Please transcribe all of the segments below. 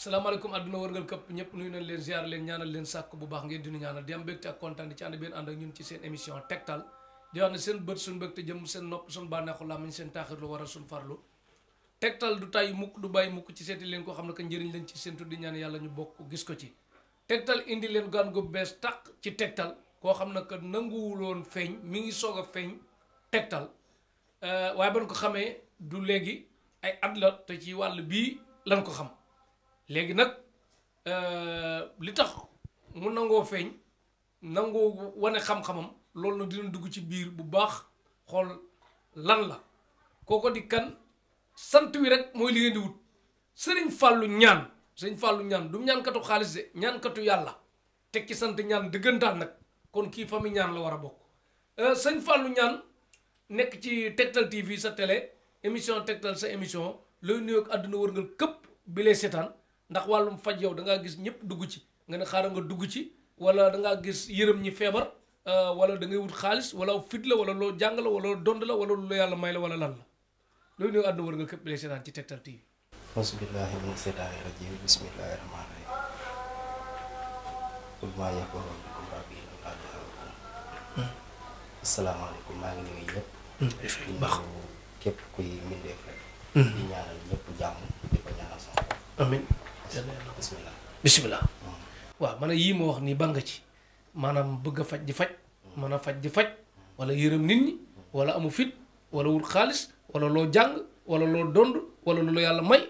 salaamaaleykum àdduna wërngal këpp ñëpp nuyu nañ leen ziar leen ñaanal leen sàkk bu baax ngeen dinu ñaanal di am mbégte ak kontaan di ci ànd benn ànd ak ñun ci seen émission tegtal di wax ne seen bët suñ mbégte jëm seen nopp suñ bànneexu làmmiñ seen taaxir lu waral suñ farlu tegtal du tàyyi mukk du bàyyi mukk ci seeti leen koo xam ne que njëriñ leen ci seen tuddi ñaan yàlla ñu bokk gis ko ci tegtal indi leen gaan gu bees tàq ci tegtal koo xam ne que nanguwuloon feeñ mi ngi soog a feeñ tegtal waaye ban ko xamee du léegi ay at la te ci wàll bii lan ko xam léegi nag li tax mu nangoo feeñ nangoo wane xam-xamam loolu nag dina dugg ci biir bu baax xool lan la kooko di kan sant wi rek mooy li ngeen di wut sëriñ fàllu ñaan sëriñ fàllu ñaan du ñaankatu xaalis de ñaankatu yàlla teg ci sant ñaan dëggantaan nag kon kii famille ñaan la war a bokk sëriñ fàllu ñaan nekk ci Tektal TV sa télé émission Tektal sa émission looy nuyoog àdduna wërngal këpp bi lay seetaan ndax wàllum faj yow da ngaa gis ñëpp dugg ci nga ne xaaral nga dugg ci wala da ngaa gis yërëm ñi feebar wala da ngay wut xaalis wala fit la wala loo jàng la wala dond la wala lu yàlla may la wala lan la loolu ñëw àdduna war nga képp lay seetaan ci Tektal TV. Auzubillahi mina shaytaani rajiim bismillahi rahmaani rahiim. Qul maa yakunu bikum rabbi illaa a'lamu. Asalaamaaleykum maa ngi nuyu ñëpp. di baax képp kuy mbindeef rek. di ñaanal ñëpp jàmm di ko ñaanal sama bopp. amiin. bisimilah. waaw man yii ma wax nii ban nga ci maanaam bëgg a faj di faj. mën a faj di faj wala yërëm nit ñi wala amu fit wala wut xaalis wala loo jàng wala loo dond wala lu la yàlla may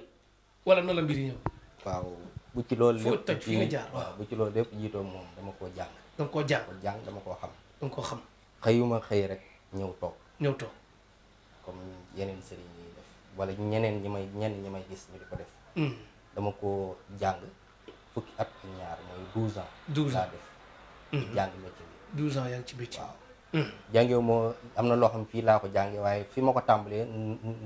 wala na la mbir yi ñëw. waaw bu ci loolu lépp foo toj fi nga jaar waaw bu ci loolu lépp jiitoo moom dama koo jàng. danga koo jàng dama koo xam. danga koo xam. xëyuma xëy rek ñëw toog. ñëw toog. comme yeneen sëriñ yi def wala ñeneen ñi may gis ñu di ko def. dama ko jàng fukki at ak ñaar mooy 12 ans. 12 ans laa def. di jàng métier bi. 12 ans yaa ngi ci métier. waaw jàngewu moo am na loo xam fii laa ko jànge waaye fi ma ko tàmbalee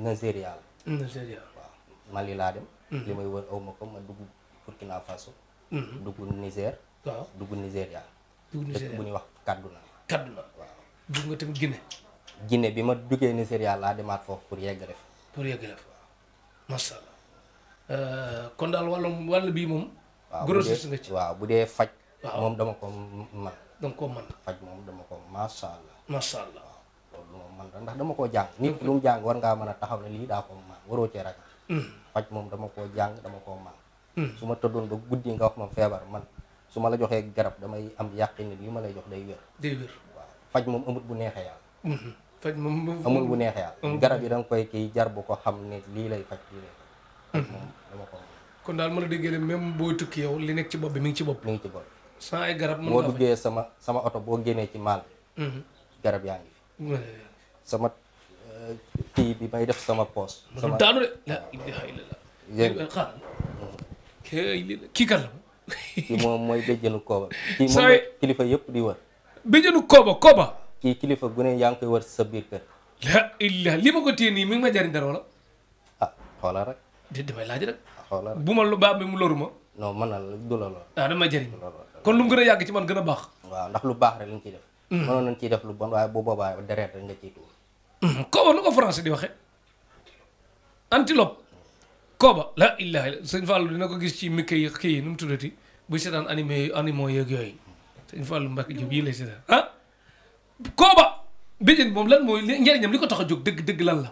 Nigeria la. Nigeria waaw Mali laa dem. li may wër aw ma ko ma dugg Burkina Faso. dugg Niger. waaw dugg Nigeria. dugg Nigeria dëkk bu ñuy wax Kaduna. Kaduna waaw dugg nga tamit Guinée. Guinée bi ma duggee Nigeria laa demaat foofu pour yeggale fa. pour yeggale fa macha allah kon daal wàll bii moom. waaw grossiste nga ci. waaw bu dee faj. waaw moom dama ko man. danga koo mën. faj moom dama ko macha allah. macha allah. waaw loolu moom man ndax dama koo jàng. nit lu mu jàng war ngaa mën a taxaw ne lii daa ko man waroo cee ragal. faj moom dama koo jàng dama koo man. su ma tëddoon ba guddi nga wax ma feebar man su ma la joxee garab damay am yàqin ne lii ma lay jox day wér. day wér. waaw faj moom amut bu neexee yàlla. faj moom amul bu neexee yàlla. garab yi da nga koy kii jar bu ko xam ne lii lay faj lii lay faj. faj moom dama ko man. kon daal ma la déggee ne même booy tukki yow li nekk ci bopp bi mi ngi ci bopp. mi ngi ci bopp. sans ay garab mën boo nga faj. duggee sama oto boo génnee ci maal bi. garab yaa ngi fi. sama kii bi may def sama poos. sama daanu de la ilaha illallah. yéen xaaral kii kan la. kii moom mooy béjjënu kooba. kii moom Saa yi kilifa yëpp di wër. béjjënu kooba. kii kilifa gu ne yaa ngi koy wër sa biir kër. la ilaha li ma ko téye nii mi ngi ma jariñ dara wala. ah xoolal rek. damay laaj rek. xoolal rek bu ma lu baax bi mu loru ma. non mën na la du la lool. damay jariñ lool. kon lu mu gën a yàgg ci man gën a baax. waaw ndax lu baax rek lañ ciy def. mënoon nañ ciy def lu bon waaye bu boobaa deret rek nga ciy tuur. kooba nu ko français di waxe antilope kooba la ilaha illa sëñ Fallou dina ko gis ci mi kii yi nu mu tuddati buy seetaan animaux yeeg yooyu sëñ Fallou Mbacke Diop yii lay seetaan kooba béjjën moom lan mooy njëriñam li ko tax a jóg dëgg lan la.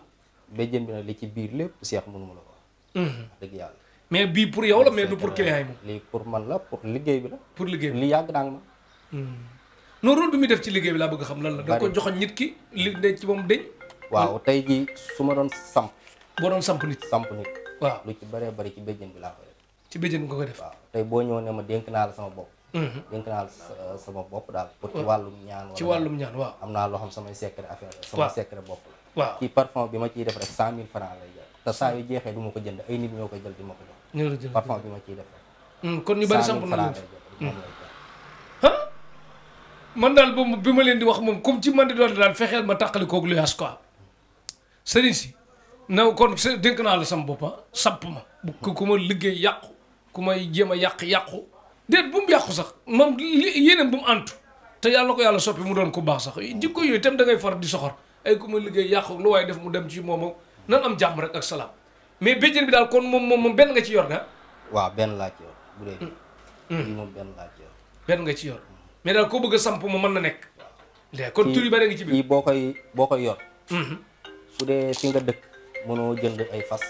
béjjën bi nag li ci biir lépp seex mënu ma la ko wax. dëgg yàlla. mais bii pour yow la mais du pour client yi moom. lii pour man la pour liggéey bi la. pour liggéey bi li yàgg naa ma. non rôle bi muy def ci liggéey bi laa bëgg xam lan la. da ko joxoon nit ki li de ci moom deñ. waaw tey jii su ma doon samp. boo doon samp nit. waaw lu ci bëree bëri ci béjjën bi laa koy def. ci béjjën bi nga koy def. waaw tey boo ñëw ne ma dénk naa la sama bopp. dénk naa la sama bopp daal. pour ci wàllum ñaan. ci wàllum ñaan waaw. am naa loo xam samay secret affaire la. sama secret bopp la. waaw ci parfum bi ma ciy def rek 100 000 francs lay jar. te saa yu jeexee du ma ko jënd ay nit ñoo koy jël di ma ko jox. ñu la jël parfum bi ma ciy def rek. kon ñu bari samp na leen 100 000 francs lay jar. man daal boobu bi ma leen di wax moom comme ci man di doon daal fexeel ma tàqali koog lu yaas quoi sëriñ si na kon dénk naa la sama bopp samp ma bu ku ma liggéey yàqu ku may jéem a yàqu déet bu mu yàqu sax moom yéeneen bu mu antu te yàlla ko yàlla soppi mu doon ku baax sax jikko yooyu itam da ngay far di soxor ay ku ma liggéey yàqu lu waaye def mu dem ci moom nan am jàmm rek ak salaam mais béjjén bi daal kon moom benn nga ci yor na waaw benn laa ci yor bu dee bii moom benn laa ci yor benn nga ci yor mais daal koo bëgg a samp mu mën na nekk léegi kon tur yu bëri ngi ci biir kii boo koy yor su dee fi nga dëkk mënoo jënd ay fas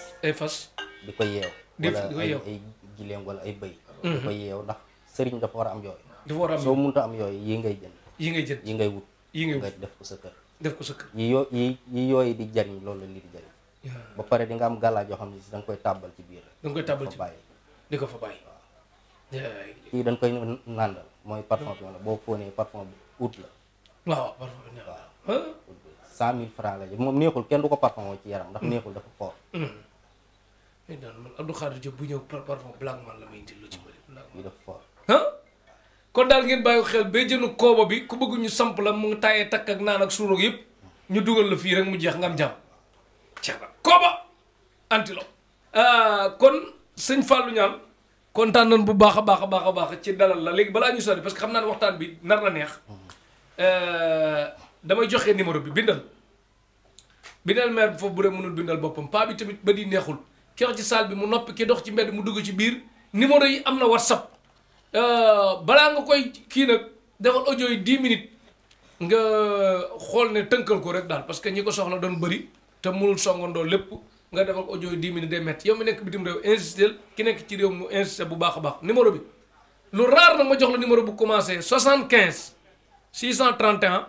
di ko yeew wala ay gileem wala ay bëy di ko yeew ndax sëriñ dafa war a am yooyu soo mënta am yooyu yi ngay jënd yi ngay wut nga def ko sa kër yi yooyu di jariñ loolu la lii di jariñ ba pare di nga am gàllaaj yoo xam ne si da nga koy tàbbal ci biir da nga koy tàbbal ci bàyyi di ko fa bàyyi kii dañ koy nàndal mooy parfum bi wala boo fóonee parfum bi ut la waaw parfum bi waaw 100 000 francs la moom neexul kenn du ko parfum ci yaram ndax neexul dafa fort daal man Abdou Khadir Diop bu ñëw parfum blanc man la may indil lu ci bëri yi dafa fort kon daal ngeen bàyyi xel ba jënu kooba bi ku bëgg ñu samp la mu tayee takk ak naan ak suuroog yëpp ñu dugal la fii rek mu jeex nga am jàmm ceex na kooba antilo kon sëñ Fallou Niane kontaan nañ bu baax a baax a baax a baax ci dalal la léegi balaa ñu sori parce que xam naa ne waxtaan bi nar na neex damay joxe numéro bi bindal maire bi foofu bu dee mënul bindal boppam paa bi tamit ba di neexul ki wax ci salle bi mu noppi ki dox ci mbedd mu dugg ci biir numéro yi am na whatsapp balaa nga koy kii nag defal audio yi 10 minutes nga xool ne tënkal ko rek daal parce que ñi ko soxla doon bëri te mënul songandoo lépp nga defal audio yi 10 minutes day métti yow mi nekk bitim réew insisté ki nekk ci réew mu insisté bu baax a baax numéro bi lu rare nag ma jox la numéro bu commencé 75 631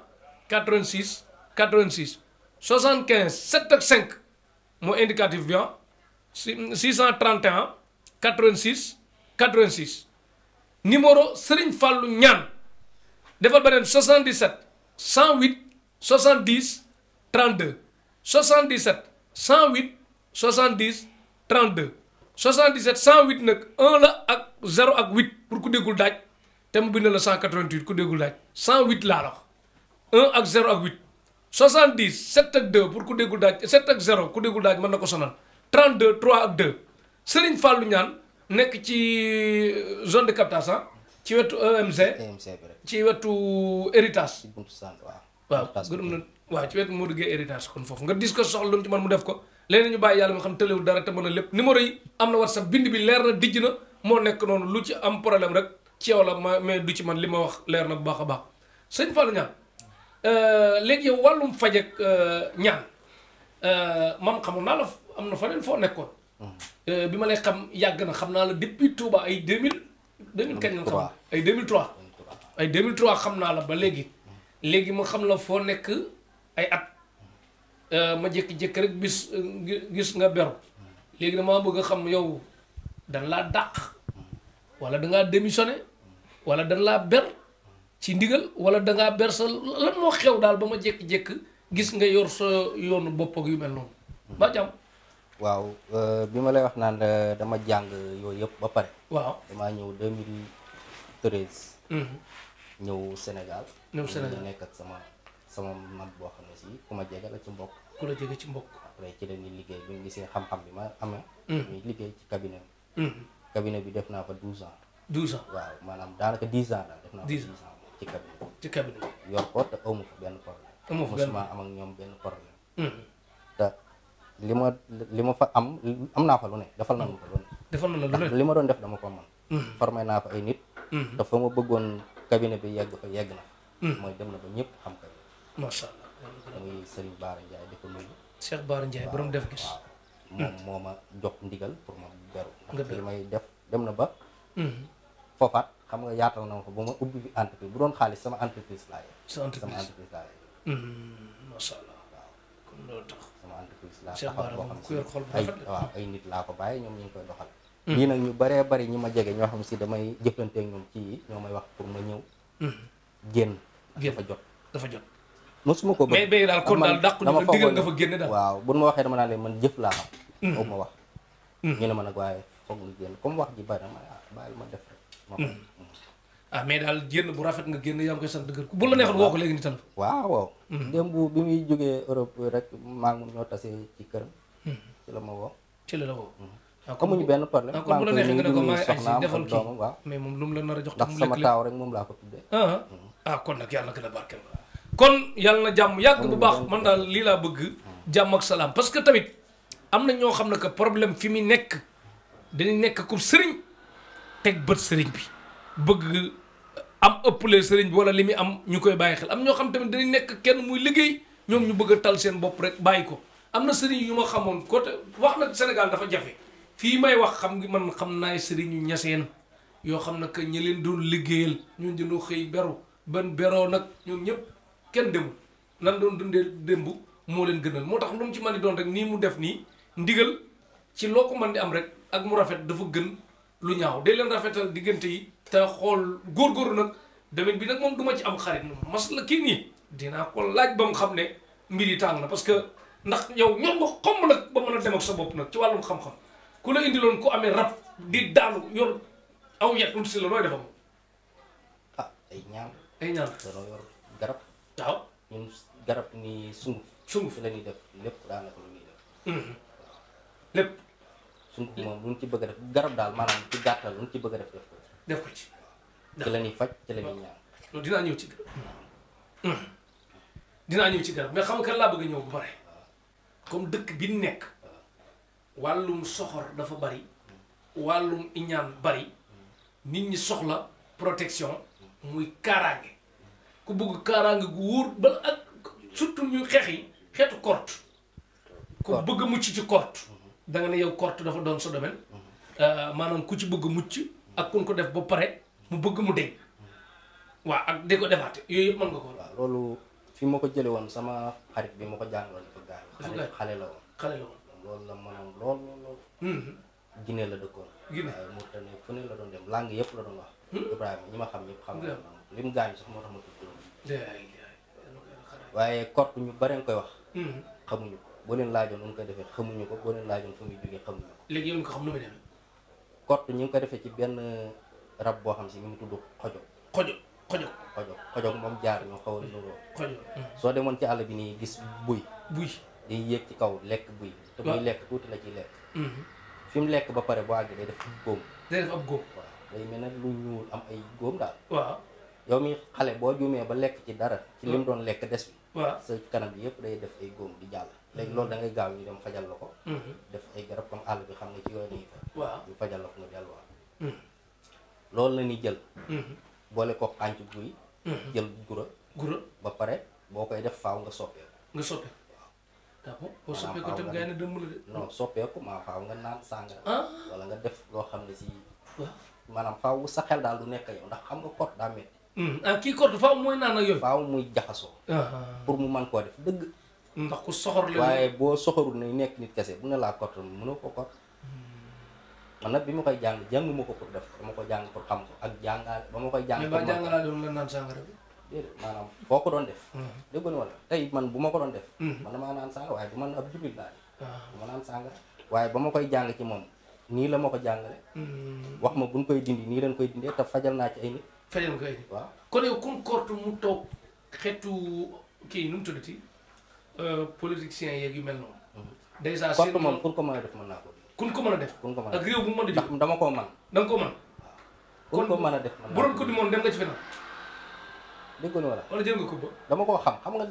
86 86 75 7 ak 5 moo indicatif bi 631 86 86 numéro Serigne Fallou Niane defal beneen 77 108 70 32 77 108 70 32 77 108 nag 1 la ak 0 ak 8 pour ku déggul daaj te mu bind la 188 ku déggul daaj 108 laa la wax 1 ak 0 ak 8 70 7 ak 2 pour ku déggul daaj 7 ak 0 ku déggul daaj mën na ko sonal 32 3 ak 2 Serigne Fallou Niane nekk ci zone de captage ci wetu EMC bi rek ci wetu héritage waaw gërëm na waaw ci wetu Modou Gueye héritage kon foofu nga dis ko soxla lu ci man mu def ko léegi ñu bàyyi yàlla mu xam tëlewul dara te mën a lépp numéro yi am na WhatsApp bind bi leer na dijj na moo nekk noonu lu ci am problème rek ci yow la mais du ci man li ma wax leer na bu baax a baax sëñ Fallou Niane léegi yow wàllum faj ak ñaan man xamul naa la am na faneen foo nekkoon bi ma lay xam yàgg na xam naa la depuis Touba ay 2000 kañ la xam ay 2003 xam naa la ba léegi ma xam la foo nekk ay at ma jékki-jékki rek gis nga beru léegi damaa bëgg a xam yow dan laa dàq wala dangaa démissionné wala dan laa ber ci ndigal wala dangaa ber sa lan moo xew daal ba ma jékki-jékki gis nga yor sa yoonu bopp ak yu mel noonu ba jàmm waaw bi ma lay wax naan dama jàng yooyu yëpp ba pare waaw damaa ñëw 2013 ñëw Sénégal nekk ak sama mag boo xam ne si ku ma jege la ci mbokk ku la jege ci mbokk après ci la ñuy liggéey bi ñu gisee xam-xam bi ma amee ñuy liggéey ci cabinet cabinet bi def naa fa 12 ans 12 ans waaw maanaam daanaka 10 ans daal def naa fa 10 ans ci cabinet yor ko te amu fa benn problème mosuma am ak ñoom benn problème te li ma fa am naa fa lu ne defal na ma fa lu ne defal na la lu ne li ma doon def dama ko mën formé naa fa ay nit te fa ma bëggoon cabinet bi yegg fa yegg na mooy dem na ba ñëpp xam ko macha allah muy Serigne Bara Ndiaye di ko nuyu Cheikh Bara Ndiaye borom def gis waaw moom moo ma jox ndigal pour ma beru ndax li may def dem na ba foofaat xam nga yaatal na ma ko ba ma ubbi bi entreprise bu doon xaalis sama entreprise laa yor sama entreprise laa yor macha allah waaw kon loolu tax sama entreprise laa Cheikh Bara taxaw boo moom xam ku yor xol bu ay rafet la waaw ay nit laa ko bàyyi ñoom ñu ngi koy doxal lii nag ñu baree bari ñi ma jege ñoo xam si damay jëflanteeg ñoom ci ñoo may wax pour ma ñëw génn dafa jot mosuma ko bëgg mais daal kon daal dàqu ñu digal nga fa génne daal waaw bu ma waxee dama naan leen man jëf laa xam foog ma wax ñu ne ma nag waaye foog ñu génn comme wax ji bari na ma bàyyil ma def rek ma mais daal génn bu rafet nga génn yaa ngi koy sant dëgër bu la neexoon woo ko léegi ni tal waaw démb bi muy jógee Europe rek maa ngi ñoo tase ci këram ci la ma woo amuñu benn problème kon bu la neexee nga ne ko maa ngi ay soxnaam defal ak kii doomam waaw mais moom lu mu la nar a jox ndax sama taaw rek moom laa ko tuddee kon nag yàlla na gën a barkeel kon yàlla na jàmm yàgg bu baax man daal lii laa bëgg jàmm ak salaam parce que tamit am na ñoo xam ne que problème fi mu nekk dañuy nekk ku sëriñ teg bët sëriñ bi bëgg am ëppale sëriñ bi wala li muy am ñu koy bàyyi xel am ñoo xam tamit dañuy nekk kenn muy liggéey ñoom ñu bëgg a tal seen bopp rek bàyyi ko am na sëriñ yu ma xamoon côté wax nag Sénégal dafa jafe fii may wax xam ngi man xam naay sëriñ yu ñaseen yoo xam ne que ñi leen doon liggéeyal ñun dañoo xëy beru ban beroo nag ñoom ñëpp kenn demul nan doon dundee démb moo leen gënal moo tax lu mu ci mën di doon rek nii mu def nii ndigal ci loo ko mën di am rek ak mu rafet dafa gën lu ñaaw day leen rafetal diggante yi te xool góorgóorlu nag domaine bi nag moom du ma ci am xarit mas la kii nii dinaa ko laaj ba mu xam ne mbir yi tàng na parce que ndax yow ñor nga xomm nag ba mën a dem ak sa bopp nag ci wàllum xam-xam ku la indiloon ku amee rab di daanu yor aw yet ut si la nooy defam ah ay ñaan danoo yor garab waaw ñun garab ni sunguf la ñuy def lépp daanaka lu ñuy def lépp sunguf moom lu ñu ci bëgg a def garab daal maanaam ci gàttal lu ñu ci bëgg a def def ko ci ci la ñuy faj ci la ñuy ñaan non dinaa ñëw ci garab dinaa ñëw ci garab mais xam nga kan laa bëgg a ñëw bu pare comme dëkk bi nekk wàllum soxor dafa bari wàllum iñaan bari nit ñi soxla protection muy kaaraange ku bëgg kaaraange gu wóor ba ak surtout ñu xeex yi xeetu korte ku bëgg a mucc ci korte da nga ne yow korte dafa doon sa domaine maanaam ku ci bëgg mucc ak kun ko def ba pare mu bëgg mu deñ waaw ak di ko defaate yooyu yëpp mën nga ko waaw loolu fi ma ko jële woon sama xarit bi ma ko jàngaloon dafa gaañ xale la woon loolu la mënoon lool Guinée la dëkkoon waaye Mauritanie fu ne la doon dem langue yëpp la doon wax Ibrahima ñi ma xam ñëpp xam na li mu gaañ sax moo tax ma tudd waaye korte ñu bare nga koy wax xamuñu ko boo leen laajoon nu mu koy defee xamuñu ko boo leen laajoon fu muy jógee xamuñu ko léegi yow ko xam nu muy demee korte ñu ngi ko defee ci benn rab boo xam si mi ngi tudd xojog moom jaar ñoo xaw a nuroo soo demoon ci àll bi nii gis buy day yéeg ci kaw lekk buy te buy lekk tuuti la ciy lekk fi mu lekk ba pare boo àggee day def góom waaw day mel ne lu ñuul am ay góom daal waaw yow mi xale boo juumee ba lekk ci dara ci li mu doon lekk des bi waaw sa kanam bi yëpp day def ay góom di jàll léegi loolu da ngay gaaw ñu dem fajal la ko def ay garab comme àll bi xam nga ci yooyu nii fa ñu fajal la ko nga delluwaat loolu la ñuy jël boole ko ànc guy jël gura ba pare boo koy def faaw nga soppeeku d'accord boo soppeeku tam gars yi ne dëmm la de non soppeeku maa faaw nga naan sàngara wala nga def loo xam ne si maanaam faaw sa xel daal du nekk yow ndax xam nga korte daa métti kii korte faaw mooy naan ak yooyu faaw muy jaxasoo pour mu man koo def dëgg ndax ku soxor la waaye boo soxorul ne nekk nit kese bu ne laa korte mënoo ko korte man nag bi ma koy jànguma ko pour def dama ko jàng pour xam ko ak jàngaale ba ma koy jàng mais ba jàngalaa doon nga naan sàngara bi déedéet maanaam boo ko doon def dégg nga wala tey man bu ma ko doon def man damaa naan sàngara waaye du man ab jullit laa du ma naan sàngara waaye ba ma koy jàng ci moom nii la ma ko jàngale wax ma buñ koy dindi nii leen koy dindee te fajal naa ci ay nit fajal nga koy nit waaw kon yow kun korte mu toog xeetu kii nu mu tuddati politiciens yeeg yu mel noonu déjà korte moom pour ko mën a def mën naa ko kun ko mën a def ak réew bu mu mën a ndax dama koo man da nga ko mën pour ko mën a def bu doon ko di moom dem nga ci feneen dégg nga wala jël nga ko ba dama koo xam nga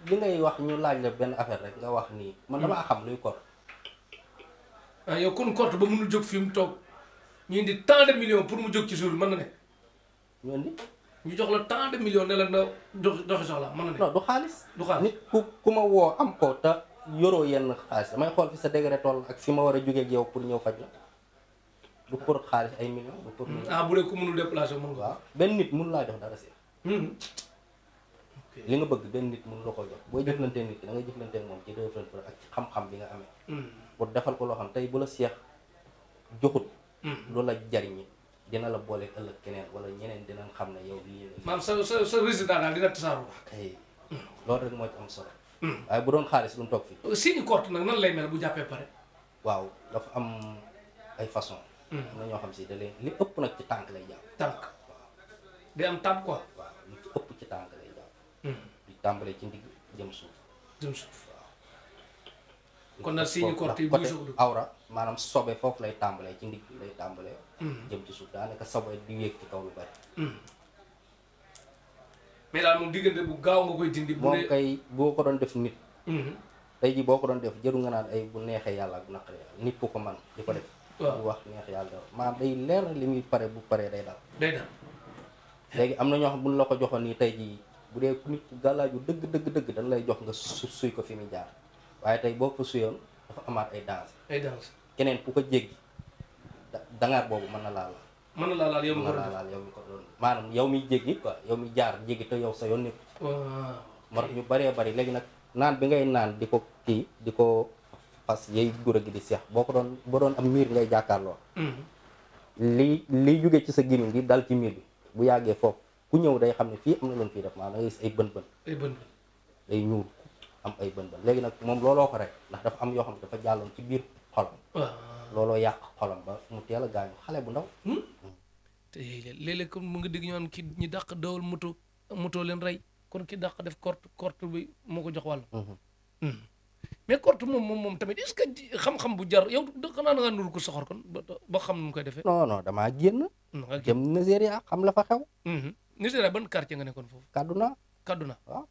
li ngay wax ñu laaj la benn affaire rek nga wax nii man damaa xam luy korte yow kon korte ba mënul jóg fi mu toog ñu indi tant de millions pour mu jóg ci jour bi mën na nekk ñu indi ñu jox la tant de millions ne la na doxi soxla mën na nekk non du xaalis nit ku ma woo am ko te yoroo yenn xaalis damay xool fi sa degré toll ak fi ma war a jógee ak yow pour ñëw faj la du pour xaalis ay millions du pour bu dee ku mënul déplacé mën nga waaw benn nit mënu laa jox dara si li nga bëgg benn nit mënu la ko jox booy jëflantee nit ki da ngay jëflantee moom ci référence ak ci xam-xam bi nga amee pour defal ko loo xam tey bu la seex joxut loolu la jariñi dina la booleeg ëllëg keneen wala ñeneen dinañ xam ne yow lii maanaam sa résultat daal dina tasaaroo kay loolu rek moo ci am solo waaye bu doon xaalis duñ toog fii signe korte nag nan lay mel bu jàppee pare waaw dafa am ay façon am na ñoo xam si da leen li ëpp nag ci tànk lay jàpp tànk day am tànk quoi waaw li ci ëpp ci tànk lay jàpp di tàmbalee ci ndigg jëm suuf waaw kon nag signe korte yi côté awra maanaam sobe foofu lay tàmbalee ci ndigg lay tàmbalee jëm ci suuf daanaka sobe di yéeg ci kaw lu bari mais daal moom diggante bu gaaw nga koy dindi moom kay boo ko doon def nit tey jii boo ko doon def jëru nga naan ay bu neexee yàlla ak bu naqaree yàlla nit ku ko man di ko def waaw bu wax neex yàlla maanaam day leer na li muy pare bu paree day dal. day dal. léegi am na ñoo xam bu ñu la ko joxoon nii tey jii bu dee nit ku gàllaaju dëgg dañ lay jox nga suy ko fi muy jaar waaye tey boo ko suyoon dafa amaat ay danse. ay danse. keneen ku ko jéggi dangaar boobu mën na laa laal. mën na laa laal yow mi mën na laa laal yow mi ko doon maanaam yow miy jéggi quoi yow mi jaar jéggi te yow sa yoon nekk. waaw. moo tax ñu bëree bëri léegi nag naan bi ngay naan di ko kii di ko fas yey gura gi di seex boo ko doon boo doon am miir ngay jàkkaarloo. liy jóge ci sa gémmiñ gi dal ci miir bi bu yàggee foofu ku ñëw day xam ne fii am na loon fii def maanaam da ngay gis ay bën-bën. ay bën-bën. day ñuul am ay bën-bën léegi nag moom looloo ko rek ndax dafa am yoo xam ne dafa jàlloon ci biir xolam. waaw looloo yàq xolam ba mu teel a gaañu xale bu ndaw. te léeg-léeg comme mu nga dégg ñu naan ki ñi dàq dawal moto leen rey kon ki dàq def korte bi moo ko jox wàll. mais korte moom tamit est-ce que xam-xam bu jar yow xanaa na nga nuru ko soxor kon ba xam nu mu koy defee. non damaa génn. jëm Nigeria xam la fa xew. Nigeria ban quartier nga nekkoon foofu. Kaduna waaw.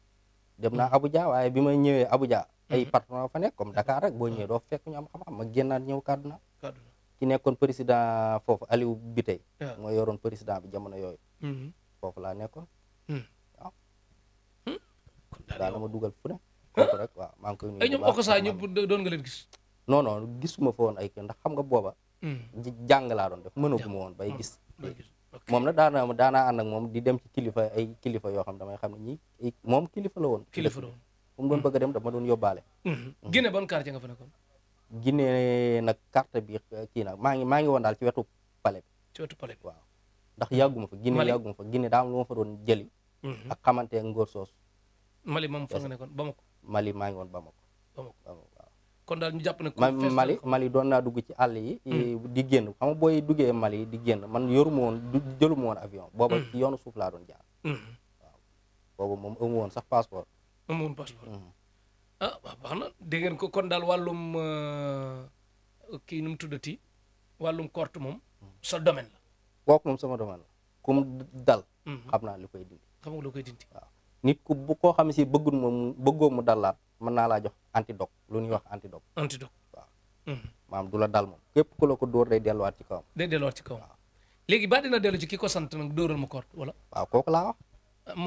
dem naa Abuja waaye bi ma ñëwee Abuja. ay patron fa nekk comme Dakar rek boo ñëwee doo fekk ñu am xam-xam ma génnaat ñëw Kaduna. ki nekkoon président foofu Aliou Biteye. waaw mooy yoroon président bi jamono yooyu. foofu laa nekkoon. waaw. daana ma dugal fu ne. kooku rek waaw maa ngi koy nuyu. ay ñoom Okosa ñëpp doon nga leen gis. non gisuma fa woon ay kii ndax xam nga booba. jàng laa doon def mënaguma woon bay gis. moom nag daanaa ànd ak moom di dem ci kilifa yoo xam damay xam ne ñii moom kilifa la woon. kilifa la woon fu mu doon bëgg a dem dama doon yóbbaale. Guinée ban quartier nga fa nekkoon. Guinée nag carte bi kii nag maa ngi woon daal ci wetu palais bi. ci wetu palais bi waaw ndax yàgguma fa. Guinée yàgguma fa Guinée daa am lu ma fa doon jëli. ak xamante ak ngóor soos. Mali moom fa nga nekkoon Bamako. Mali maa ngi woon Bamako. waaw kon daal ñu jàpp ne. Mali doon naa dugg ci àll yi. di génn xam nga booy duggee Mali di génn man yoruma woon jëluma woon avion. booba ci yoonu suuf laa doon jaar. waaw boobu moom amu woon sax passeport. amu woon passeport. ah waaw baax na dégg ngeen ko kon daal wàllum kii nu mu tuddati wàllum korte moom. sa domaine la. kooku moom sama domaine la kum dal. xam naa li koy dindi. xam nga lu koy dindi. waaw nit ku bu koo xam si bëggoo mu dalaat mën naa laa jox antidote lu ñuy wax antidote. waaw. maanaam du la dal moom képp ku la ko dóor day delluwaat ci kawam. day delluwaat ci kawam. léegi ba dina dellu ci ki ko sant nag dóoral ma korte wala. waaw kooku laa wax.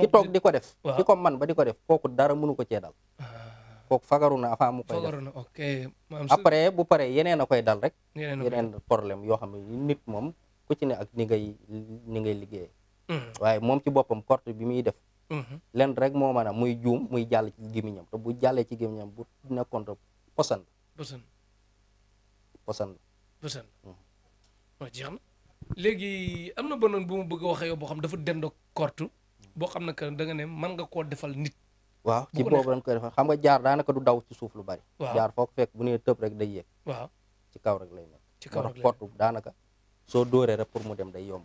ki toog di ko def. ki ko man ba di ko def kooku dara mënu ko cee dal. kooku fagaru na avant mu koy def fagaru na ok. après bu paree yeneen a koy dal rek. yeneen problème yoo xam ne nit moom ku ci ne ak ni ngay liggéeyee. waaye moom ci boppam korte bi muy def. len rek moo mën a muy juum muy jàll ci gémmiñam te bu jàllee ci gémmiñam bu nekkoon te posan. waaw jeex na léegi am na beneen bu mu bëgg a waxee yow boo xam dafa dendoo korte boo xam ne que da nga ne mën nga koo defal nit. waaw ci boobu dañ koy defal xam nga jaar daanaka du daw ci suuf lu bari. jaar foog fekk bu nee tëb rek day yéeg. waaw ci kaw rek lay nekk. ci kaw rek lay korte daanaka soo dóoree rek pour mu dem day yomb.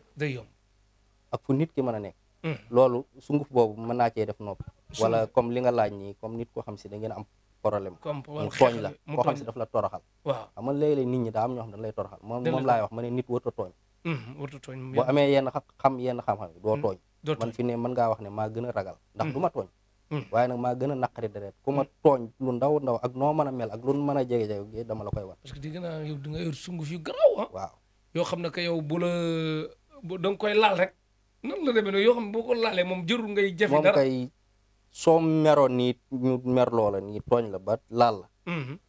ak fu nit ki mën a nekk. loolu sunguf boobu mën naa cee def nopp. wala comme li nga laaj nii comme nit koo xam si da ngeen am problème. mu tooñ la koo xam si daf la toroxal. waaw xam nga léeg-léeg nit ñi daa am ñoo xam dañ lay toroxal moom laay wax ma ne nit warut a tooñ. warut a tooñ boo amee yenn xam doo tooñ. man fi ne mën ngaa wax ne maa gën a ragal ndax du ma tooñ. waaye nag maa gën a naqari deret ku ma tooñ lu ndaw ak noo mën a mel ak lu mën a jege dama la koy wan. parce que dégg naa yow di nga yor sunguf yu garaaw ah. waaw yoo xam ne que yow da nga koy laal rek. nan la demee noonu yoo xam ne boo ko laalee moom jërul ngay jafe dara moom kay soo meroon nii ñu mer loola nii tooñ la ba laal la.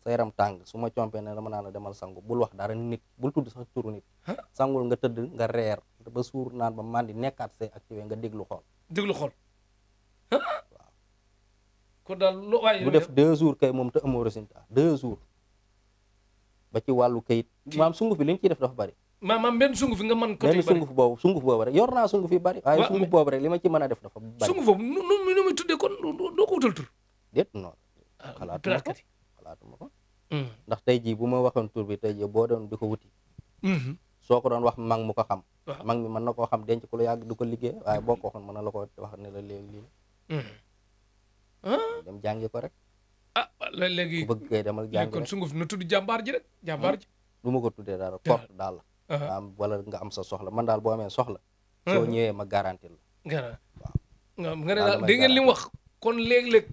sa yaram tàng su ma compee ne dama naan la demal sangu bul wax dara nit bul tudd sax turu nit. sangul nga tëdd nga reer ba suur naan ba mandi nekkaat say activé nga déglu xool. waaw kon daal bu def 2 jours kay moom te amoo résultat 2 jours ba ci wàllu kayit maam sunguf bi li ñu ciy def dafa bari. maam benn sunguf nga mën ko. benn sunguf boobu rek yor naa sunguf yi bari. waaye sunguf boobu rek li ma ci mën a def dafa bari. sunguf boobu nu muy tuddee kon doo ko wutal tur. déet non. xalaatuma ko ndax tey jii bu ma waxoon tur bi tey jii boo doon di ko wuti. soo ko doon wax mag mu ko xam. mag mi mën na koo xam denc ko lu yàgg du ko liggéey waaye boo ko waxoon mën na la ko wax ne la léegi lii. dem jàngi ko rek. léegi ku bëgg kay demal jàngi kon sunguf na tudd jàmbaar ji rek jàmbaar ji. du ma ko tuddee dara korte daal la. wala nga am sa soxla man daal boo amee soxla. soo ñëwee ma garanti la. waaw nga ne daal dégg ngeen li mu wax kon léeg-léeg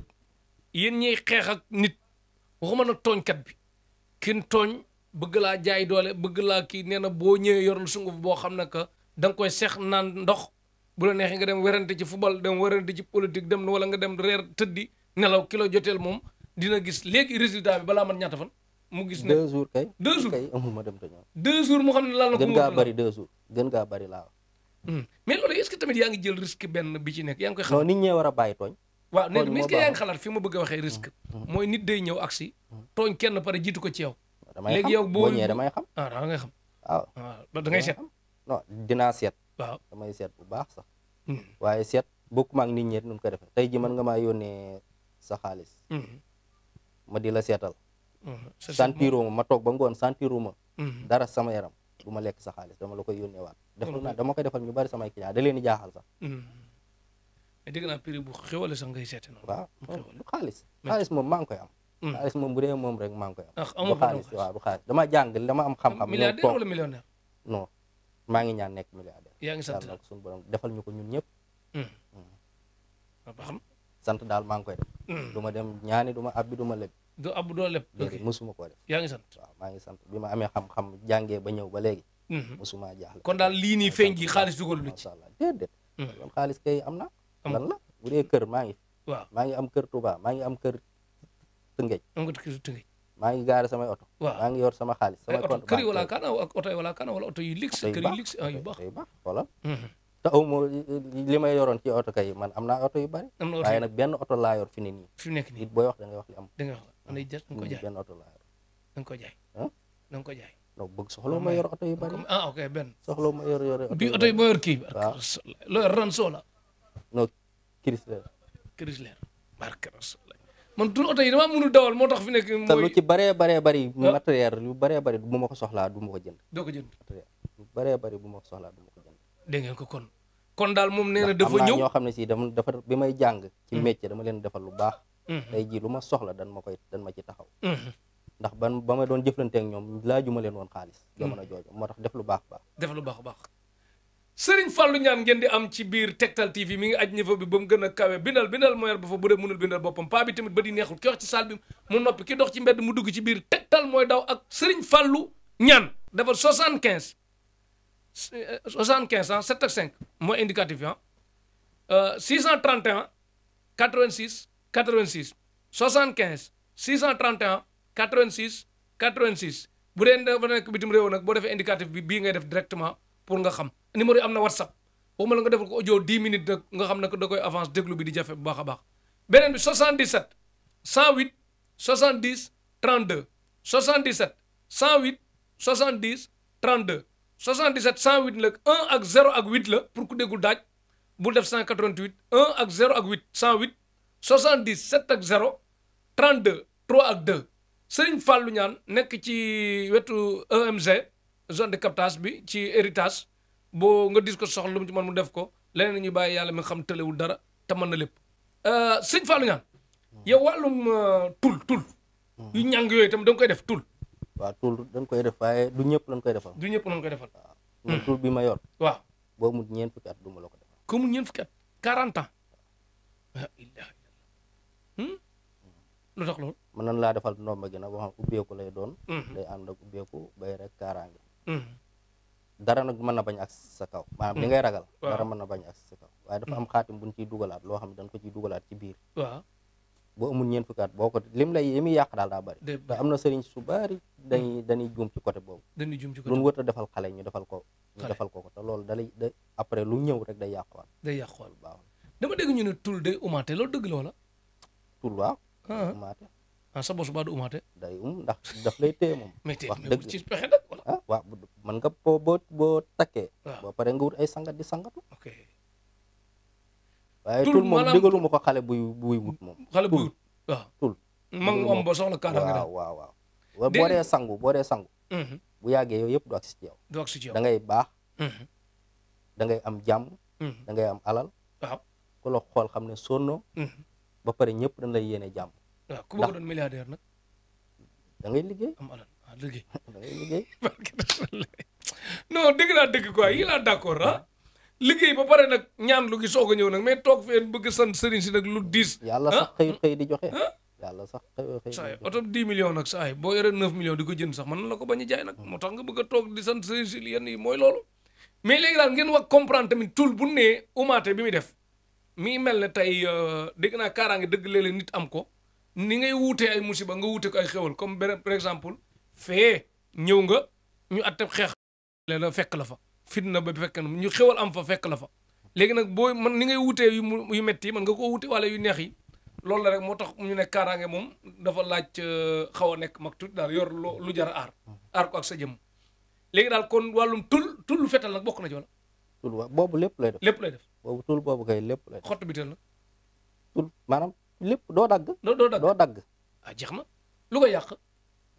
yéen ñiy xeex ak nit waxuma nag tooñkat bi kin tooñ bëgg laa jaay doole bëgg laa kii nee na boo ñëwee yor sunguf boo xam ne que da nga koy seex naan ndox bu la neexee nga dem werante ci football dem werante ci politique dem wala nga dem reer tëddi nelaw kilo joteel moom dina gis léegi résultat bi balaa man ñaata fan mu gis ne 2 jours kay 2 jours kay amul ma dem te ñëw 2 jours mu xam ne laal na ko gën ngaa bari 2 jours gën ngaa bari laa mais loolu est-ce que tamit yaa ngi jël risque benn bi ci nekk yaa ngi koy xam non nit ñee war a bàyyi tooñ waaw ne tooñ mais moo est-ce que yaa ngi baax. xalaat fi ma bëgg a waxee risque mooy nit day ñëw agsi tooñ kenn pare jiitu ko ci yow damay léegi xam yow boo ñëwee damay xam ah da ngay xam waaw waaw da ngay seet non dinaa seet waaw damay seet bu baax sax waaye seet bokkuma ak nit ñi nun ko defee tey ji mën nga maa yónnee sa xaalis ma di la seetal sentiruma ma toog ba ngoon sentiruma dara sama yaram du ma lekk sa xaalis dama la koy yónnee waat defal naa dama koy defal ñu bari samay client da leen di jaaxal sax mais dégg naa prix bu xewale sax ngay seete noonu waaw du xaalis moom maa ngi koy am xaalis moom bu dee moom rek maa ngi koy am du xaalis waaw du xaalis dama jàng dama am xam-xam milliardaire wala millionnaire non maa ngi ñaan nekk milliardaire yaa ngi sant yàlla nag suñu borom defal ñu ko ñun ñëpp ba xam sant daal maa ngi koy def du ma dem ñaani du ma abbi du ma leb du abbu doo leb déedéet musuma koo def yaa ngi sant waaw maa ngi sant bi ma amee xam-xam jàngee ba ñëw ba léegi musuma jaaxle kon daal lii nii feeñ gi xaalis dugal lu ci macha allah déedéet kon xaalis kay am na lan la bu dee kër maa ngi waaw maa ngi am kër Touba maa ngi am kër Tëngéej am nga kër Tëngéej maa ngi gaare samay oto waaw maa ngi yor sama xaalis samay oto compte kër yi wala kaana ak oto yi wala kaana wala oto yu luxe kër yu luxe yu baax yu baax xoolal te aw ma li may yoroon ci oto kay man am naa oto yu bari am na oto waaye nag benn oto laa yor fi ne nii fi mu nekk nii nit booy wax da ngay wax li am da nga wax man day jar da nga ko jaay benn oto laa yor da nga ko jaay da nga ko jaay non bëgg soxla ma yor oto yu bari ah ok benn soxla ma yor bi oto yi moo yor kii waaw loo yor Ranso la non Chrysler Chrysler barke Rasulullah man tur oto yi dama mënul dawal moo tax fi nekk te lu mooy ci baree bari matériel yu baree bari bu ma ko soxlaa du ma ko jënd doo ko jënd matériel lu baree bari bu ma ko soxlaa du ma ko jënd dégg ngeen ko kon daal moom nee na ndax dafa am naa ñëw ñoo xam ne si dafa bi may jàng ci métier dama leen defal lu baax tey jii lu ma soxla dan ma ci taxaw ndax ba ma doon jëflante ak ñoom laajuma leen woon xaalis jamono jooju moo tax def lu baax def lu baax a baax Serigne Fallou Niane ngeen di am ci biir Tektal TV mi ngi aj niveau bi ba mu gën a kawe bindal mooyal ba fa bu dee mënul bindal boppam paa bi tamit ba di neexul ki wax ci salle bi mu noppi ki dox ci mbedd mu dugg ci biir Tektal mooy daw ak Serigne Fallou Niane dafa 75 ah 7 ak 5 mooy indicatif ah 631 86 86 75 631 86 86 bu dee dafa nekk bitim réew nag boo defee indicatif bi bii ngay def directement pour nga xam numéro yi am na WhatsApp waxuma la nga defal ko audio 10 minutes nag nga xam ne da koy avance déglu bi di jafe bu baax a baax beneen bi 77 108 70 32 77 108 70 32 77 108 nag 1 ak 0 ak 8 la pour ku déggul daaj bul def 188 1 ak 0 ak 8 108 70 7 ak 0 32 3 ak 2 Serigne Fallou Niane nekk ci wetu EMG zone de captage bi ci héritage boo nga dis ko soxla lu mu ci mën mu def ko leneen ñuy bàyyi yàlla mi nga xam tëlewul dara te mën na lépp Serigne Fallou Niane yow wàllum tul yu ñàng yooyu itam da nga koy def tul waaw tul dañ koy def waaye du ñëpp lañ koy defal du ñëpp lañ koy defal waaw man tul bi ma yor waaw boo mu ñeent fukki at du ma la ko defal ko mu ñeent fukki at 40 ans la ilaha illallah lu tax loolu mën nañ laa defal ndomba gi nag boo xam ubbeeku lay doon day ànd ak ubbeeku bay rek kaaraange dara nag mën na bañ ak sa kaw maanaam li ngay ragal dara mën na bañ ak sa kaw waaye dafa am xaatim buñ ciy dugalaat loo xam ne dañ ko ciy dugalaat ci biir waaw boo amul ñeent fukki at boo ko lim lay yi muy yàq daal daa bëri te am na sëriñ su bari dañuy juum ci côté boobu dañuy jum ci ko luñ wër a defal xale ñu defal ko te loolu dalay da après lu ñëw rek day yàquwaat day yàquwaat baax dama dégg ñu ne tul day umaate loolu dëgg loola tul waaw umaate sa bos baa du umaate day ndax daf lay téye moom mais tey wax dëgg ci pexe nag wala ah waaw mën nga boo takkee boo pare nga wut ay sangat di sangatu ok waaye tul tul moom maanaam digaluma ko xale buy wut moom xale buy wut waaw tul mag mu am ba soxla kaaraange daal waaw boo dee sangu bu yàggee yooyu yëpp du agsi ci yow du agsi ci yow da ngay baax da ngay am jàmm da ngay am alal waaw ku la xool xam ne sonnoo ba pare ñëpp dañ lay yéene jàmm waaw ku bëgg doon milliardaire nag da ngay liggéey am alal liggéey da ngay liggéey non dëgg naa dëgg quoi yi laa d'accord liggéey ba pare nag ñaan lu gi soog a ñëw nag mais toog fee bëgg sant sëriñ si nag lu diis yàlla sax xëyut xëy di joxe yàlla sax xëy saa yi oto 10 millions nag saa yi boo yoree 9 millions di ko jënd sax mën na la ko bañ a jaay nag moo tax nga bëgg a toog di sant si yenn yi mooy loolu mais léegi daal ngeen wax comprendre tamit tul bu nee umaate bi muy def mi mel ne tey dégg naa kaaraange dëgg léeg-léeg nit am ko ni ngay wuutee ay musiba nga wuute ko ay xewal comme beneen par exemple fee ñëw nga ñu atteb xeex la fekk la fa fitna ba fekk na ñu xewal am fa fekk la fa léegi nag boo man ni ngay wuutee yu metti yi man nga koo wuute wala yu neex yi loolu la rek moo tax ñu ne kaaraange moom dafa laaj xaw a nekk mag tuuti daal yor lu jar a aar ko ak sa jëmm léegi daal kon wàllum tul fetal nag bokk na ci wala tul wa boobu lépp lay def lépp lay def boobu tul boobu kay lépp lay def xottu bi teel na tul maanaam lépp doo dagg doo dagg ah jeex na lu koy yàq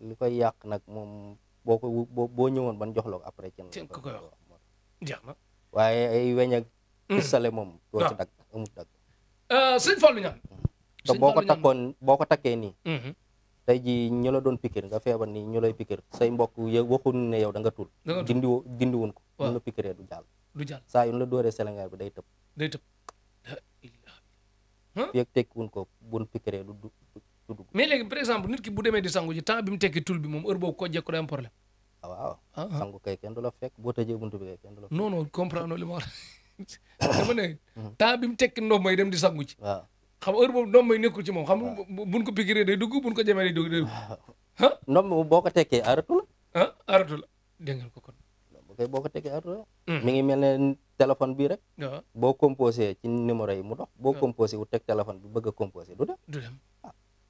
li koy yàq nag moom boo ñëwoon ban jox la ko après ci ko koy wax jeex na waaye ay weñ ak pistale moom doo ci dagg amul dagg sëñ Fallou Niane te boo ko takkee nii tey ji ñu la doon pikir nga feebar nii ñu lay pikir say mbokk waxuñ ne yow da nga tul dindiwun ko ñu la pikiree du jàll saa yu la dooree selengaar bi day tëb fii ak tekkiwun ko bun pikiree du dugg mais léegi par exemple nit ki bu demee di sangu ji temps bi mu tekki tul bi moom heure boobu ko jekko day am problème waaw sangu kay kenn du la fekk boo tëjee buntu bi kay kenn du la fekk non comprendre li ma wax dama ne temps bi mu tekki ndox may dem di sangu ci waaw xam heure boobu ndox may nekkul ci moom xam buñ ko pikiree day dugg buñ ko jamee day dugg ndox mi boo ko tekkee aratu la aratu la dégg nga ko kon boo ko tekkee aratu la mi ngi mel ne téléphone bii rek waaw boo composé ci numéro yi mu dox boo composé wu teg téléphone bi bëgg a composé du dem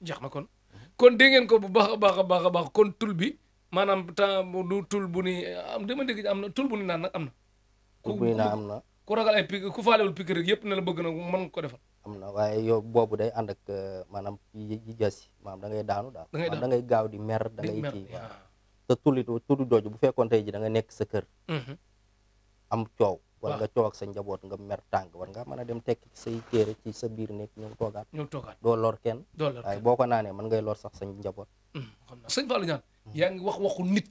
jax na kon dégg ngeen ko bu baax a baax kon tul bi maanaam temps du tul bu ni am dama dégg am na tul bu ni naan nag am na tul bu ni naan am na ku ragal ay piqûre ku faalewul piqûre rek yëpp ne la bëgg na mën ko defal am na waaye yow boobu day ànd ak maanaam yi jasi maanaam da ngay daanu daal da ngay gaaw di mer da ngay kii te tulli jooju bu fekkoon tey ji da nga nekk sa kër am coow wala nga coow ak sa njaboot nga mer tàng war nga mën a dem tekki say téere ci sa biir nekk ñëw toogaat doo lor kenn waaye boo ko naanee mën ngay lor sax sa njaboot xam naa sëñ Fallou Niane yaa ngi wax waxu nit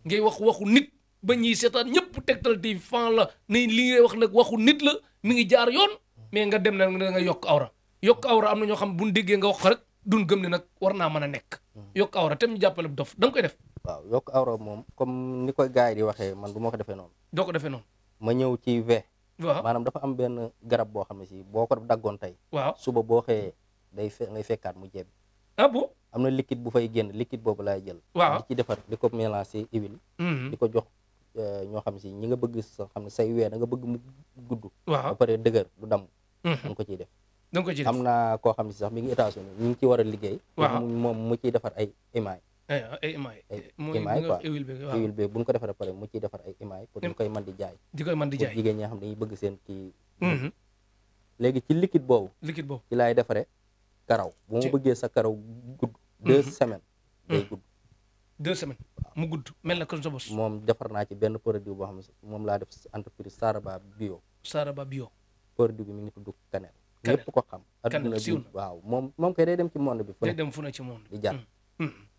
ngay wax waxu nit ba ñuy seetaan ñëpp Tektal TV fan la ni li ngay wax nag waxu nit la mi ngi jaar yoon mais nga dem na nga yokk awra am na ñoo xam buñ déggee nga wax ko rek duñ gëm ne nag war naa mën a nekk yokk awra tam ñu jàppale bu dof da nga koy def waaw yokk awra moom comme ni koy gars yi di waxee man du ma ko defee noonu doo ko defee noonu ma ñëw ci waaw maanaam dafa am benn garab boo xam ne si boo ko daggoon tey waaw suba boo xëyee ngay fekkaat mu jebbi bon am na liquide bu fay génn liquide boobu laay jël waaw di ci defar di ko mélanger huile di ko jox ñoo xam si ñi nga bëgg sa xam ne say wee da nga bëgg mu gudd ba pare dëgër du damm danga ko ciy def am na koo xam ne si sax mi ngi États-Unis ñu ngi ci war a liggéey moom mu ciy defar ay émail quoi huile bi bu ñu ko defaree pare mu ciy defar ay émail pour ñu koy mën di jaay pour jigéen ñi nga xam dañuy bëgg seen kii léegi ci liquide boobu ci laay defaree karaw bu ma bëggee sa karaw gudd 2 semaines day gudd 2 semaines mu gudd mel na kon sa bos moom defar naa ci benn produit boo xam ne moom laa def entreprise Saraba bio produit bi mi ngi tudd Kanel ñëpp ko xam adduna bi waaw moom kay day dem ci monde bi fu ne ci monde di jar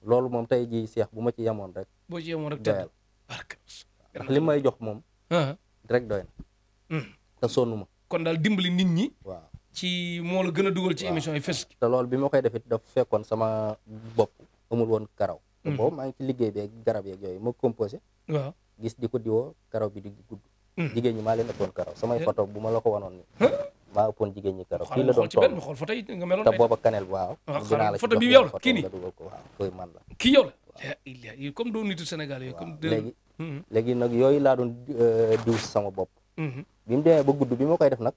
loolu moom tey ji Cheikh bu ma ci yemoon rek doyal ndax li may jox moom rek doy na te sonnu ma kon daal dimbali nit ñi waaw ci moo la gën a dugal ci émission yi fes te loolu bi ma koy defit daf fekkoon sama bopp amul woon karaw te boobu maa ngi ci liggéey beeg garab yeeg yooyu ma composé waaw gis di ko diwoo karaw bi di gudd jigéen ñi maa leen ëppoon karaw samay photo bu ma la ko wanoon ni maa ëppoon jigéen ñi karaw fii la doon toll xool photo yi nga meloon te booba Kanel waaw dinaa la photo bi yow la kii nii nga dugal ko waaw koy man la kii yow la comme doo nitu Sénégal yooyu comme léegi nag yooyu laa doon diw sama bopp bi mu demee ba gudd bi ma koy def nag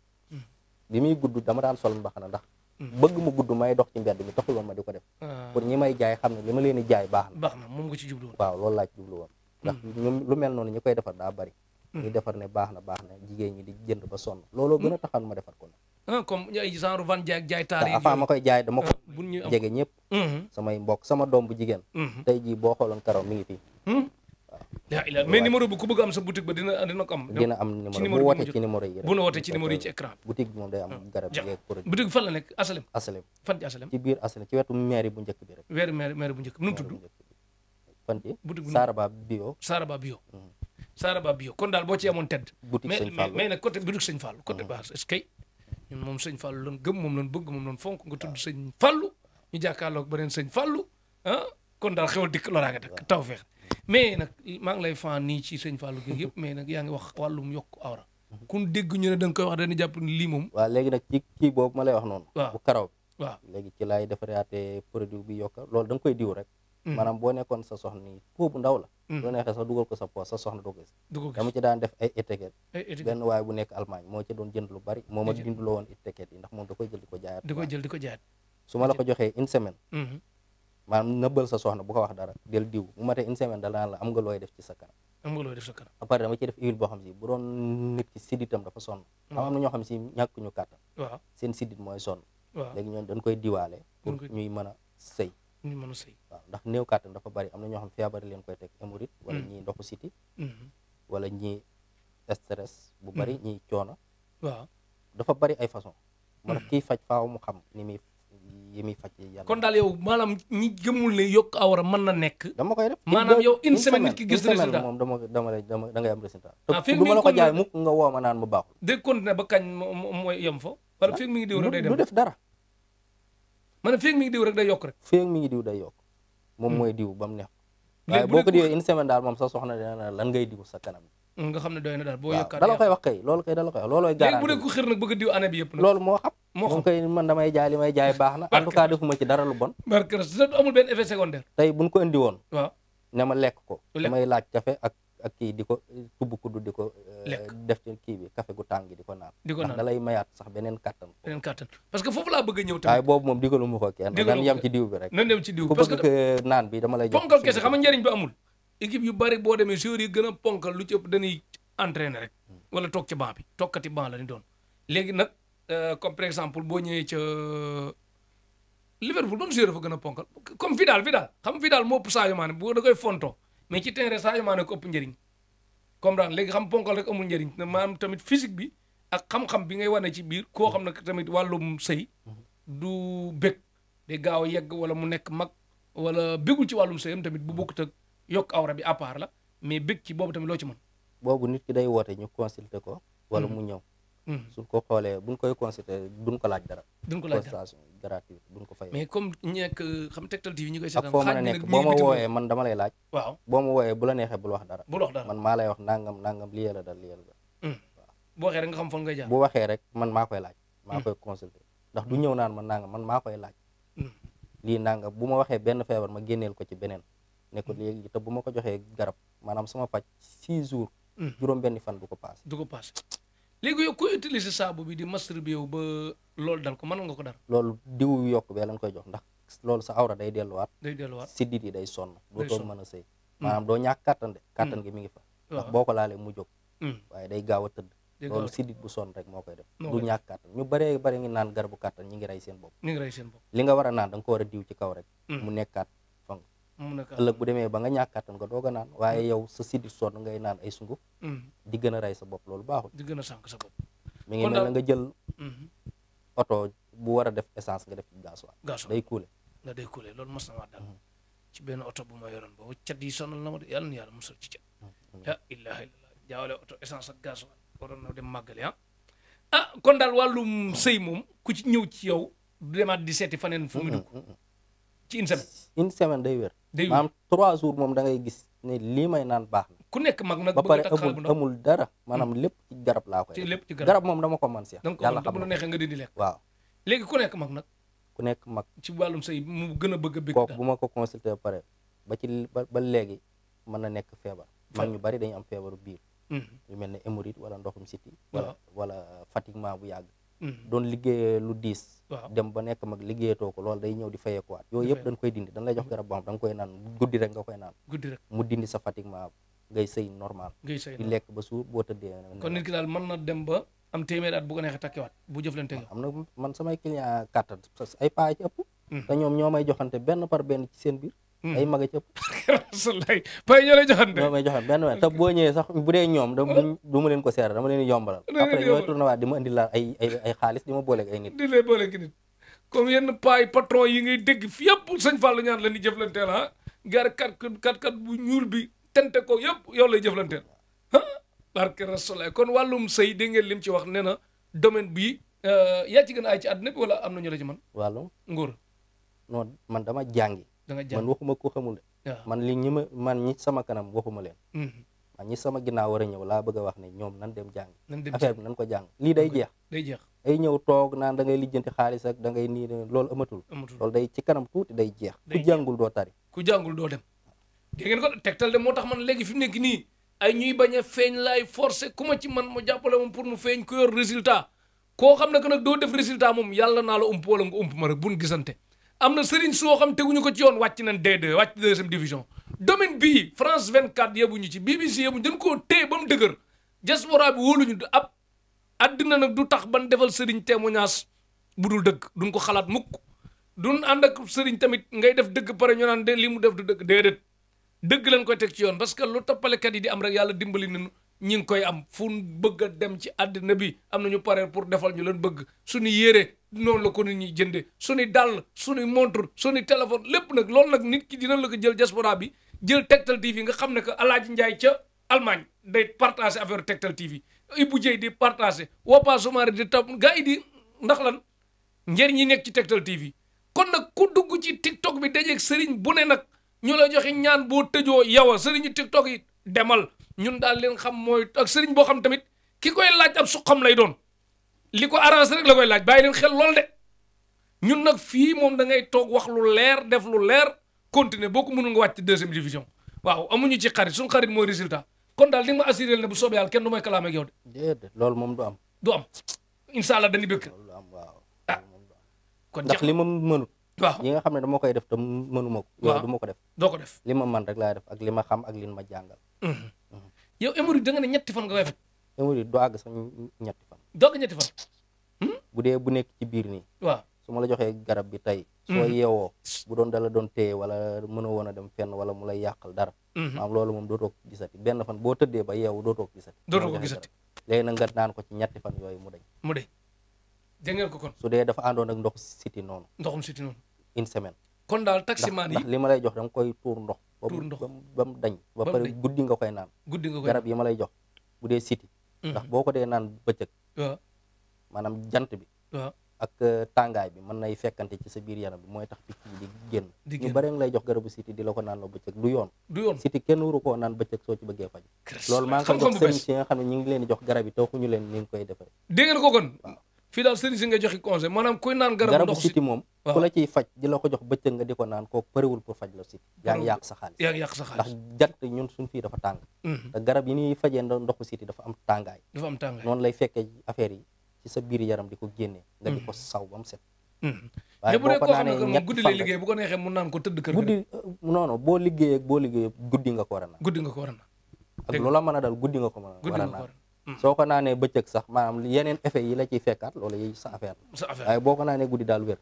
bi muy gudd dama daan sol mbaxana ndax bëgg mu gudd may dox ci mbedd mi taxul woon ma di ko def pour ñi may jaay xam ne li ma leen di jaay baax na moom nga ci jublu woon waaw loolu laa ci jublu woon ndax ñoom lu mel noonu ñi koy defar daa bari ñi defar ne baax na jigéen ñi di jënd ba sonn looloo gën a taxan ma defar ko nag comme ay genre van jaay taar yi avant ma koy jaay dama ko jege ñëpp samay mbokk sama doom bu jigéen tey jii boo xooloon karaw mi ngi fii mais numéro bu ku bëgg am sa boutique ba dina ko am numéro bu wootee ci numéro yi rek bu na wootee ci numéro yi ci écran boutique bi moom day am garab yeeg produit boutique bi fan la nekk asalem fan ci asalem ci biir asalem ci wetu mairie bu njëkk bi rek mairie bu njëkk nu mu tudd fan ci boutique Saraba bio kon daal boo ci amoon tedd boutique Sëñ Fall mais nag côté boutique Sëñ Fall côté base est-ce que ñun moom Sëñ Fall lan gëm moom lan bëgg moom lan fonk nga tudd Sëñ Fallu ñu jàkkaarloog beneen sëñ Fallou kon daal xewal dikk loraange dak taw feex mais nag maa ngi lay fan nii ci sëñ Fallou gi yëpp mais nag yaa ngi wax wàllum yokk awra kun dégg ñu ne da nga koy wax dañuy jàpp ni lii moom waaw léegi nag ci kii boobu ma lay wax noonu bu karaw bi waaw léegi ci laay defaraate produit bi yokka loolu da nga koy diw rek maanaam boo nekkoon sa soxna ni po bu ndaw la doo neexee sax dugal ko sa poos sa soxna doo ko gis dama ci daan def ay étiquette benn waaye bu nekk Allemagne moo ci doon jënd lu bari moo ma dinduloo woon étiquette yi ndax moom da koy jël di ko jaayaat su ma la ko joxee une semaine maanaam nëbbal sa soxna bu ko wax dara del diw mu matee une semaine dala la am nga looy def ci sa kanam après dama ci def huile boo xam si bu doon nit ki sidditam dafa sonn am na ñoo xam si ñàkk ñu kàttan seen siddit mooy sonn léegi ñoom dañ koy diwaale pour ñuy mën a sëy waaw ndax néew kàttan dafa bari am na ñoo xam feebar leen koy teg hémorroïde wala ñii ndoxu siti wala ñii stress bu bari ñii coono waaw dafa bari ay façon moo tax kiy faj faaw mu xam ni muy yi muy faj yàlla kon daal yow maanaam ñi gëmul ne yokk awra mën na nekk dama koy def maanaam yow une semaine nit ki gis résultat moom da ngay am résultat te du ma la ko jaay mukk nga woo ma naan mu baaxul dégg continuer ba kañ mooy yem fa wala feeg mi ngi diw rek day dem du def dara maanaam feeg mi ngi diw rek day yokk rek feeg mi ngi diw day yokk moom mooy diw ba mu neex waaye boo ko diwee une semaine daal moom sa soxna dina lan ngay diw sa kanam nga xam ne doy na daal boo yokkaat dala koy wax kay loolu kay dala koy wax loolooy garanti léegi bu dee ku xër nag bëgg a diw année bi yëpp nag loolu moo xam moom koy man damay jaay li may jaay baax na en tout cas defuma ci dara lu bon barke amul benn effet secondaire tey buñ ko indi woon waaw ne ma lekk ko damay laaj café ak kii di ko tubb kuddu di ko def ci kii bi café gu tàng di ko naan ndax dalay mayaat sax beneen kattan parce que foofu laa bëgg a ñëw tamit waaye boobu moom digalu ma ko kenn nan yem ci diw bi rek nan dem ci diw ku bëgg naan bi dama lay jox ponkal kese xam nga njëriñ bi amul équipe yu bari boo demee joueurs yi gën a ponkal lu ci ëpp dañuy entraîner rek wala toog ci banc bi toogkati banc la ni doon léegi nag comme par exemple boo ñëwee ca Liverpool ban joueur fa gën a ponkal comme Vidal xam Vidal moo ëpp Sadio Mané bu da koy fonto mais ci terrain Sadio Mané ko ëpp njëriñ comme daan léegi xam ponkal rek amul njëriñ maanaam tamit physique bi ak xam-xam bi ngay wane ci biir koo xam ne tamit wàllum sëy du bëgg day gaaw a yegg wala mu nekk mag wala bëggul ci wàllum sëyam tamit bu bokkut ak yokk awra bi à part la mais bëgg ci boobu tamit loo ci mën boobu nit ki day woote ñu consulter ko wala mu ñëw suñ ko xoolee buñ koy consulter duñ ko laaj dara consultation gratuite duñ ko fay mais comme ñekk xam Tektal TV ñu koy seetaan ak foo mën a nekk boo ma wooyee man dama lay laaj waaw boo ma wooyee bu la neexee bul wax dara man maa lay wax nangam lii la dal waaw bu waxee rek nga xam fan ngay jaar bu waxee rek man maa koy laaj maa koy consulter ndax du ñëw naan man nangam man maa koy laaj lii nangam bu ma waxee benn feebar ma génneel ko ci beneen ne ko léegi te bu ma ko joxee garab maanaam sama faj 6 jours juróom benni fan du ko paase léegi yow koy utiliser saabu bi di masturbé yow ba loolu dal ko mën nga ko dara loolu diw yokk bee lañ koy jox ndax loolu sa awra day delluwaat siddit yi day sonn dootoo mën a sëy maanaam doo ñàkk kàttan de kàttan gi mi ngi fa ndax boo ko laalee mu jóg waaye day gaaw a tëdd loolu siddit bu sonn rek moo koy def du ñàkk kàttan ñu bëree bëri ngi naan garabu kàttan ñi ngi rey seen bopp li nga war a naan da nga ko war a diw ci kaw rek mu nekkaat fang ëllëg bu demee ba nga ñàkk kàttan nga doog a naan waaye yow sa siddit sonn ngay naan ay sunguf di gën a rey sa bopp loolu baaxul di gën a sànq sa bopp mi ngi mel na nga jël oto bu war a def essence nga def ci gasoil day kuule day kuule loolu mos na maa dal ci benn oto bu ma yoroon boobu cat yi sonal na ma de yàlla na yàlla musal ci cat la ilaha illallah jaawale oto essence ak gasoil waroon na dem màggale kon daal wàllum sëy moom ku ci ñëw ci yow du demaat di seeti faneen fu muy dugg ci une semaine day wér maanaam 3 jours moom da ngay gis ne lii may naan baax na ku nekk mag nag ba pare amul dara maanaam lépp ci garab laa koy lépp ci garab moom dama ko man si yàlla xam na neexee nga dindi lekk waaw léegi ku nekk mag nag ku nekk mag ci wàllum sëy mu gën a bëgg a bëgg kooku bu ma ko consulté ba pare ba léegi mën na nekk feebar mag ñu bari dañu am feebaru biir yu mel ne hémorroïde wala ndoxum siti wala fatiguement bu yàgg doon liggéey lu diis dem ba nekk mag liggéeyatoo ko loolu day ñëw di fayeekuwaat yooyu yëpp dañ koy dindi dañ lay jox garab boo xam da nga koy naan guddi rek nga koy naan mu dindi sa fatiguement ngay sëy normal di lekk ba suur boo tëddee kon nit ki daal mën na dem ba am téeméeri at bu ko neexee takkiwaat bu jëflante am na man samay client kàttan ay paa ci ëpp te ñoom ñoo may joxante benn par benn ci seen biir ay mag a ci ëpp rasulay pay ñoo lay joxante ñoo may joxante benn te boo ñëwee sax bu dee ñoom du ma leen ko seera dama leen yombalal après ñooy tourné waat di ma indi la ay xaalis di ma booleeg ay nit di lay booleeg nit comme yenn paay patron yi ngay dégg fi yëpp sëñ Fallou ñaan la ni jëflanteel gar kat bu ñuul bi tente ko yëpp yow lay jëflanteel barke rasulay kon wàllum sëy dégg ngeen lim ci wax nee na domaine bii yaa ci gën a ay ci àdduna bi wala am na ñu la ci man wàllum ngóor non man dama jàngi. da nga man jàng waxuma ko xamul de. waaw. man li ñi ma man ñi sama kanam waxuma leen. man ñi sama ginnaaw war a ñëw laa bëgg a wax ne ñoom nan dem jàng. nan dem affaire bi nan ko jàng lii day jeex. day jeex ay ñëw toog naan da ngay lijjanti xaalis ak da ngay nii loolu amatul. loolu day ci kanam tuuti day jeex. ku jàngul doo tari. ku jàngul doo dem. dégg ngeen ko Tektal de moo tax man léegi fi mu nekk nii ay ñuy bañ a feeñ laay forcé ku ma ci man mu jàppale moom pour mu feeñ ku yor résultat koo xam ne que nag doo def résultat moom yàlla naa la ump wala nga ump ma rek buñ gisante. am na sëriñ soo xam teguñu ko ci yoon wàcc nañ D2 wàcc deuxième division domaine bii France 24 yebuñu ci BBC yebuñu dañ koo téye ba mu dëgër diaspora bi wóoluñu ab àddina nag du tax ban defal sëriñ témoignage bu dul dëgg duñ ko xalaat mukk duñ ànd ak sëriñ tamit ngay def dëgg pare ñu naan de li mu def du dëgg déedéet dëgg lañ koy teg ci yoon parce que lu toppalekat yi di am rek yàlla dimbali nañu ñi ngi koy am fu bëgg a dem ci àddina bi am nañu pare pour defal ñu leen bëgg suñu yére noonu la ko nit ñi jënde suñu dàll suñu montre suñu téléphone lépp nag loolu nag nit ki dina la ko jël diaspora bi jël Tektal TV nga xam ne que Alaaji Njaay ca Allemagne day partagé affaire Tektal TV Ibou Dieye di partagé Wapa Soumaré di tab gars yi di ndax lan njëriñ yi nekk ci Tektal TV kon nag ku dugg ci TikTok bi dajeeg sëriñ bu ne nag ñu la joxe ñaan boo tëjoo yow a sëriñu TikTok yi demal ñun daal leen xam mooy ak sëriñ boo xam tamit ki koy laaj ab suqam lay doon li ko arrangé rek la koy laaj bàyyi leen xel lool de ñun nag fii moom da ngay toog wax lu leer def lu leer continuer boo ko mënul nga wàcc deuxième division waaw amuñu ci xarit suñu xarit mooy résultat kon daal di nga ma assuré ne bu soobee yàlla kenn du may kalaame ak yow de. déedéet loolu moom du am. du am incha allah dañuy bëgg. loolu am waaw. ah kon ndax li ma mënut. waaw yi nga xam ne dama koy def te mënuma ko. waaw yow du ma ko def. doo ko def li ma man rek laay def ak li ma xam ak li ma jàngal. yow hémorroïde da nga ne ñetti fan nga koy faj. hémorroïde du àgg sax ñetti fan. doo ko ñetti fan. bu dee bu nekk ci biir nii. waaw su ma la joxee garab bi tey. soo yeewoo bu doon dala doon téye wala mënoo woon a dem fenn wala mu lay yàqal dara. maam loolu moom dootoo ko gisati benn fan boo tëddee ba yeewu dootoo ko gisati. dootoo ko gisati léegi nag nga naan ko ci ñetti fan yooyu mu dañ. mu deñ dégg ngeen ko kon. su dee dafa àndoon ak ndox siti noonu. ndoxum siti noonu. une semaine. kon daal taximaan yi ndax li ma lay jox danga koy tuur ndox. tuur ndox ba mu dañ. ba pare guddi nga koy naan. guddi nga koy garab yi ma lay jox bu dee siti. ndax boo ko dee naan bëccëg. waaw maanaam jant bi. waaw ak tàngaay bi mën nay fekkante ci sa biir yaram bi mooy tax picc yi di génn. ñu bare nga lay jox garabu siti di la ko naan la bëccëg du yoon. du yoon siti kenn waru koo naan bëccëg soo ci bëggee faj. loolu maa ngi koy jox sëriñ si nga xam ne ñu ngi leen di jox garab yi te waxuñu leen ni nga koy defaree. dégg ngeen ko kon. waaw fii daal sëriñ si nga joxe conseil maanaam kuy naan garabu siti moom ku la ciy faj di la ko jox bëccëg nga di ko naan kooku përiwul pour faj la siti yaa ngi yàq sa xaalis yaa ngi yàq sa xaalis ndax jant ñun suñ fii dafa tàng te garab yi ñuy fajee ndoxu siti dafa am tàngaay dafa am tàngaay noonu lay fekkee affaire yi ci sa biir yaram di ko génnee nga di ko saw ba mu set waaye boo ko naanee moom guddi lay liggéey bu ko neexee mu naan ko tëdd kër guddi non non boo liggéeyee guddi nga ko war a naan guddi nga ko war a naan ak loola mën a dal guddi nga ko war a naan soo ko naanee bëccëg sax maanaam yeneen effet yi la ciy fekkaat loolu yi sa affaire waaye boo ko naanee guddi daal wér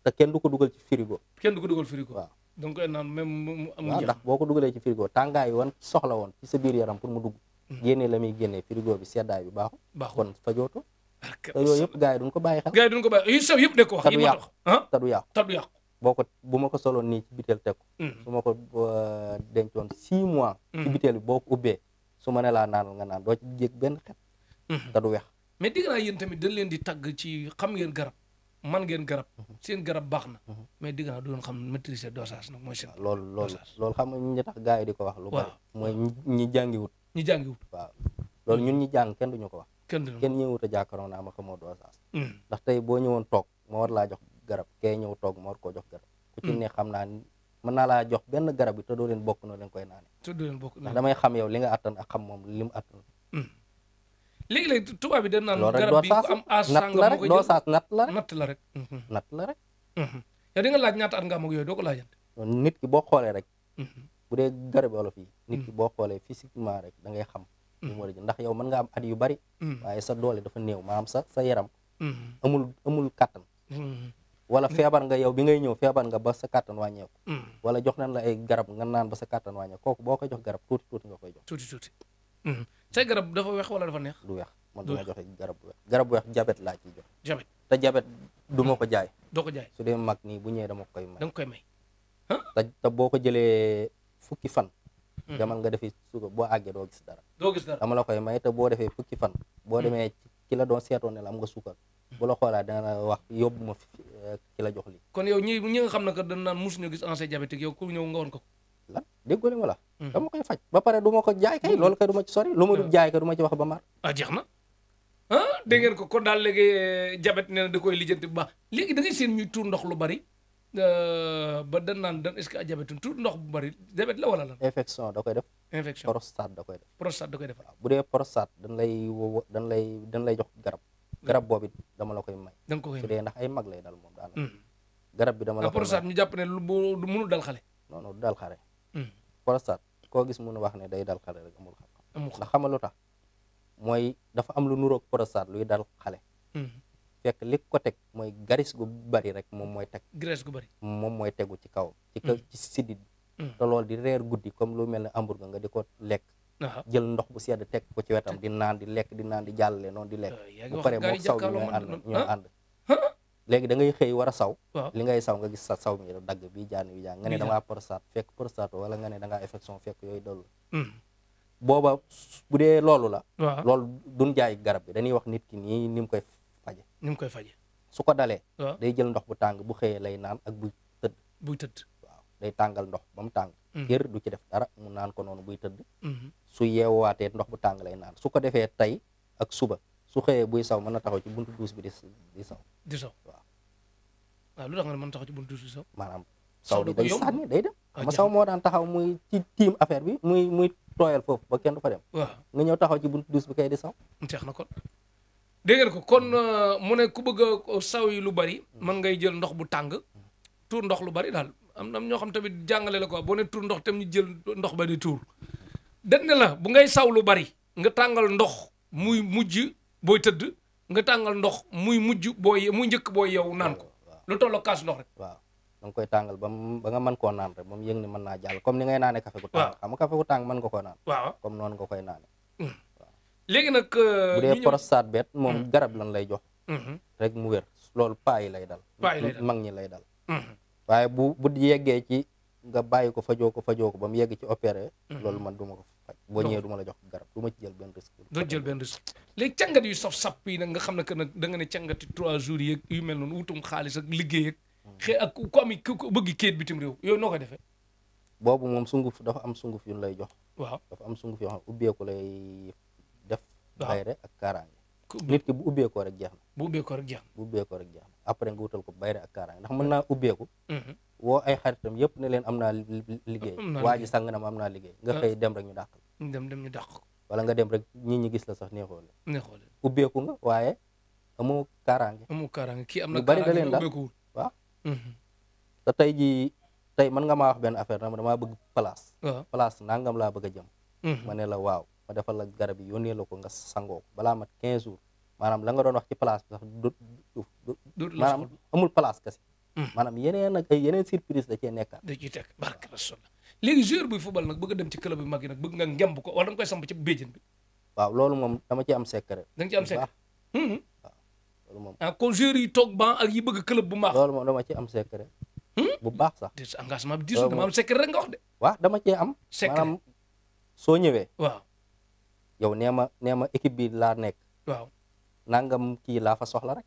te kenn du ko dugal ci frigo kenn du ko dugal frigo waaw da nga koy naan même mu am waaw ndax boo ko dugalee ci frigo tàngaay wan soxla woon ci sa biir yaram pour mu dugg génnee la muy génnee frigo bi seddaay bi baaxul kon fajooto te yooyu yëpp gars yi duñ ko bàyyi xel gars yi duñ ko bàyyi yu sew yëpp de ko wax yi ma wax te du yàqu te du yàqu bu ma ko soloon nii ci biteel teg ko su ma ko dencoon 6 mois ci biteel bi boo ko ubbee su ma ne laa naanal nga naan doo ci jég benn xet te du weex mais dégg naa yéen tamit dañ leen di tàgg ci xam ngeen garab man ngeen garab seen garab baax na mais dégg naa du doon xam maîtriser dosage nag mooy seen loolu xam nga ñi tax gars yi di ko wax lu bari mooy ñi jàngiwut waaw loolu ñun ñi jàng kenn duñu ko wax kenn ñëwut a jàkkaaroo naa ma xamoo dosage ndax tey boo ñëwoon toog ma war laa jox garab kee ñëw toog ma war koo jox garab ku ci ne xam naa mën naa laa jox benn garab bi te doo leen bokk noo leen koy naane ndax damay xam yow li nga attan ak xam moom li mu attan léegi-léegi tubaab bi dañ naan garab bi ku am âge sàngam moo koy jël dosage natt la rek yow di nga laaj ñaata at nga am ak yooyu doo ko laajante nit ki boo xoolee rek bu dee garabi olof yi nit ki boo xoolee physiquement rek da ngay xam mu war a jël ndax yow mën nga am at yu bari waaye sa doole dafa néew maanaam sa yaram amul kàttan wala feebar nga yow bi ngay ñëw feebar nga ba sa kàttan wàññeeku wala jox nañ la ay garab nga naan ba sa kàttan wàññeeku kooku boo koy jox garab tuuti nga koy jox tuuti say garab dafa weex wala dafa neex du weex man duma joxe garab bu weex jabet laa ciy jox jabet te jabet du ma ko jaay doo ko jaay su dee mag nii bu ñëwee dama koy may da nga koy may te boo ko jëlee fukki fan demal nga defee suukar boo àggee doo gis dara dama la koy may te boo defee fukki fan boo demee ki la doon seetoon ne la am nga suukar bu la xoolaa dana la wax yóbbu ma ki la jox lii. kon yow ñi nga xam ne que dañ naan mus ñu gis ancien diabétique yow ku ñëw nga woon ko. lan déggoo li ma la. dama koy faj ba pare du ma ko jaay kay loolu kay du ma ci sori lu ma du jaay kay du ma ci wax ba mar. jeex na dégg ngeen ko kon daal léegi diabète nee na da koy lijjanti bu baax léegi da ngay seen ñuy tuur ndox lu bari ba dañ naan est-ce que diabète tuur ndox bu bari diabète la wala lan. infection da koy def. infection prostate da koy def. prostate da koy def. waaw bu dee prostate dañ lay jox garab boobu dama la koy may. da nga ko koy su dee ndax ay mag lay dal moom daanaka. garab bi dama la koy may prostate ñu jàpp ne lu mënul dal xale. non du dal xale. prostate koo gis mun a wax ne day dal xale rek amul xam. ndax xamal lu tax mooy dafa am lu nuroog prostate luy dal xale. fekk li ko teg mooy garis gu bari rek moom mooy teg. graisse gu bari moom mooy tegu ci kaw. ci sidit bi. te loolu di reer guddi comme lu mel ne hamburger nga di ko lekk. jël ndox bu sedd teg ko ci wetam di naan di lekk di naan di jàllale noonu di lekk. bu pare moom saw bi ñooy ànd. léegi da ngay xëy war a saw. li ngay saw nga gis sa saw mi dagg bii jaan wi jaan nga ne damaa prostate fekk prostate wala nga ne da ngaa infection fekk yooyu doolu booba bu dee loolu la. loolu duñ jaay garab bi dañuy wax nit ki nii ni mu koy faje. ni mu koy faje su ko dalee. day jël ndox bu tàng bu xëyee lay naan ak buy tëdd. buy tëdd waaw day tàngal ndox ba mu tàng. kër du ci def dara mu naan ko noonu buy tëdd. su yeewaatee ndox bu tàng lay naan su ko defee tey ak suba su xëyee buy saw mën na taxaw ci buntu duus bi di saw. di saw waaw lu tax nga ne mën taxaw ci buntu duus di saw. maanaam saw bi day sànni day dem. xam nga saw moo daan taxaw muy ci tiim affaire bi muy tooyal foofu ba kenn du fa dem. waaw nga ñëw taxaw ci buntu duus bi kay di saw. teex na kon dégg ngeen ko kon mu ne ku bëgg a saw yi lu bari mën ngay jël ndox bu tàng tuur ndox lu bari daal am na ñoo xam tamit jàngale la quoi boo ne tuur ndox tam ñu jël ndox ba di tuur dañ ne la bu ngay saw lu bari nga tàngal ndox muy mujj booy tëdd nga tàngal ndox muy njëkk booy yow naan ko lu tolloo kaas ndox rek. waaw da nga koy tàngal ba nga mën koo naan rek moom yëg ne mën naa jàll comme ni ngay naane café gu tàng. xam nga café gu tàng mën nga koo naan. waaw comme noonu nga koy naane. léegi nag. bu dee prostate bet moom garab lan lay jox. rek mu wér loolu paa yi lay dal. mag ñi lay dal. waaye bu yeggee ci nga bàyyi ko fajoo ko ba mu yegg ci opéré. loolu man du ma ko faj boo ñëwee du ma la jox garab du ma ci jël benn risque. doo jël benn risque léegi càngat yu saf yi nag nga xam ne que nag da nga ne càngati 3 jours yeeg yu mel noonu wutum xaalis ak liggéey ak. xëy ak ku am ku bëgg kayit bitim réew yow noo koy defee. boobu moom sunguf dafa am sunguf yu lay jox. waaw dafa am sunguf yoo xam ubbeeku lay def. bayre ak kaaraange. nit ki bu ubbeekoo rek jeex na. bu ubbeekoo rek jeex na après nga wutal ko bayre ak kaaraange ndax mën naa ubbeeku. woo ay xaritam yëpp ne leen am naa liggéey. waa ji sàng na ma am naa liggéey. nga xëy dem rek ñu dàq. dem ñu dàq ko. wala nga dem rek ñi gis la sax neexoo leen. ubbeeku nga waaye amoo kaaraange. kii am na bari da leen daal waaw. te tey mën nga maa wax benn affaire dama damaa bëgg place. place nangam laa bëgg a jëm. ma ne la waaw ma defal la garab yi yónnee la ko nga sangoo ko balaa mat 15 jours maanaam la nga doon wax ci place bi sax maanaam amul place kese. maanaam yeneen surprise da cee nekkaat. da ciy teg barke Rasulullah léegi joueur buy football nag bëgg a dem ci club yu mag yi nag bëgg nga ngemb ko wala da nga koy samp ci béjjën bi. waaw loolu moom dama ci am secret. da nga ci am secret. waaw loolu moom. kon joueur yi toog ban ak yi bëgg club bu maax. loolu moom dama ci am secret. bu baax sax. des engagement bi diisul dama am secret rek nga wax de. waaw dama cee am. secret maanaam soo ñëwee. waaw yow nee ma équipe bi laa nekk. waaw nangam kii laa fa soxla rek.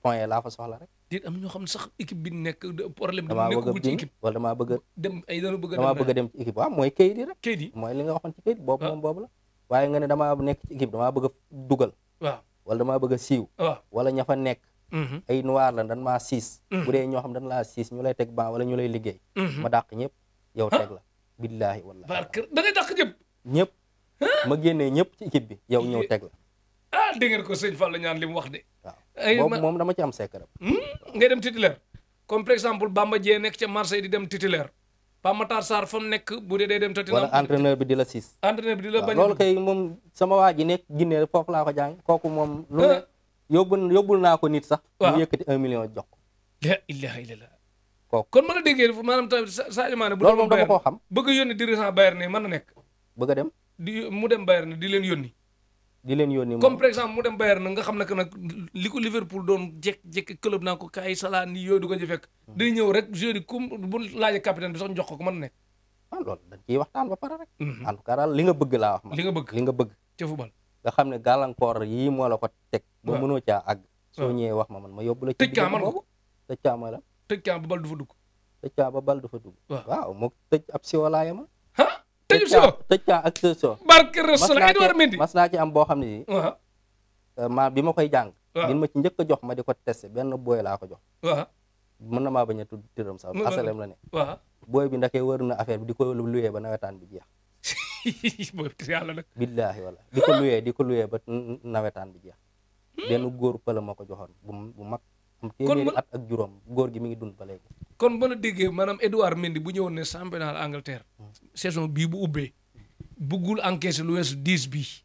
point laa fa soxla rek. déet am na ñoo xam ne sax équipe bi nekk problème. damaa bëgg a ci équipe wala damaa bëgg a dem ay dana bëgg a damaa bëgg a dem ci équipe waaw mooy kayit yi rek. kayit yi mooy li nga waxoon ci kayit boobu moom boobu la. waaye nga ne damaa nekk ci équipe damaa bëgg a dugal. waaw wala damaa bëgg a siiw. waaw wala ña fa nekk. ay noir la dan maa siis. bu dee ñoo xam dañ laa siis ñu lay teg ban wala ñu lay liggéey. ma dàq ñëpp yow teg la. billaahi wallaahi. barke da ngay dàq ñëpp. ñëpp ma génnee ñëpp ci équipe bi yow ñëw teg la. dégg ngeen ko sëñ Fall ñaan li mu wax de. waaw boobu moom dama ci am secret. ngay dem titulaire comme par exemple Bamba Dieng nekk ca Marseille di dem titulaire Pape Matar Sarr fa mu nekk bu dee day dem Tottenham wala entraîneur bi di la siis. entraîneur bi di la bañ loolu kay moom sama waa ji nekk Guinée foofu laa ko jàng kooku moom. lu ne yóbbul naa ko nit sax. waaw mu yëkkati 1 million jox ko. la ilaha illallah. kooku kon mën a déggee maanaam tamit Sadio Mané. bu loolu moom dama koo xam. bëgg a yónni dirigeant Bayern ne mën na nekk. bëgg a dem. mu dem Bayern di leen yónni. comme par exemple mu dem Bayern nga xam ne que nag li ko Liverpool doon jékki-jékki club naa ko kaay Salah nii yooyu du ko ci fekk. day ñëw rek joueur yi comme bu laajee capitaine bi sax jox ko mën na nekk. loolu dañ ciy waxtaan ba pare rek. en tout cas daal li nga bëgg laa wax. li nga bëgg ca football. nga xam ne gàllankoor yii moo la ko teg. ba mënoo caa àgg. soo ñëwee wax ma man ma yóbbu la. ci tëj kaa man ko tëj camp mooy la tëj camp ba bal du fa dugg. tëj camp ba bal du fa dugg. waaw waaw moom tëj ab siwo laaya ma. ah tëju si wo tëj camp ak tëj siwo. barke Rasul Edouard Mendy mas naa ci am boo xam ne nii. waaw bi ma koy jàng. waaw bin ma ci njëkk a jox ma di ko testé benn booy laa ko jox. waaw mën na maa bañ a tudd tiram sax asalem la ne. waaw booy bi ndake wër na affaire bi di ko luyee ba nawetaan bi jeex. booy yàlla nag. billaahi wala di ko luyee ba nawetaan bi jeex. benn góor pël ma ko joxoon bu mag. am téeméeri at ak juróom góor gi mi ngi dund ba léegi. kon ba la déggee maanaam Edouard Mendy bu ñëwoon ne championnat Angleterre saison bii bu ubbee buggul encaissé lu weesu 10 bii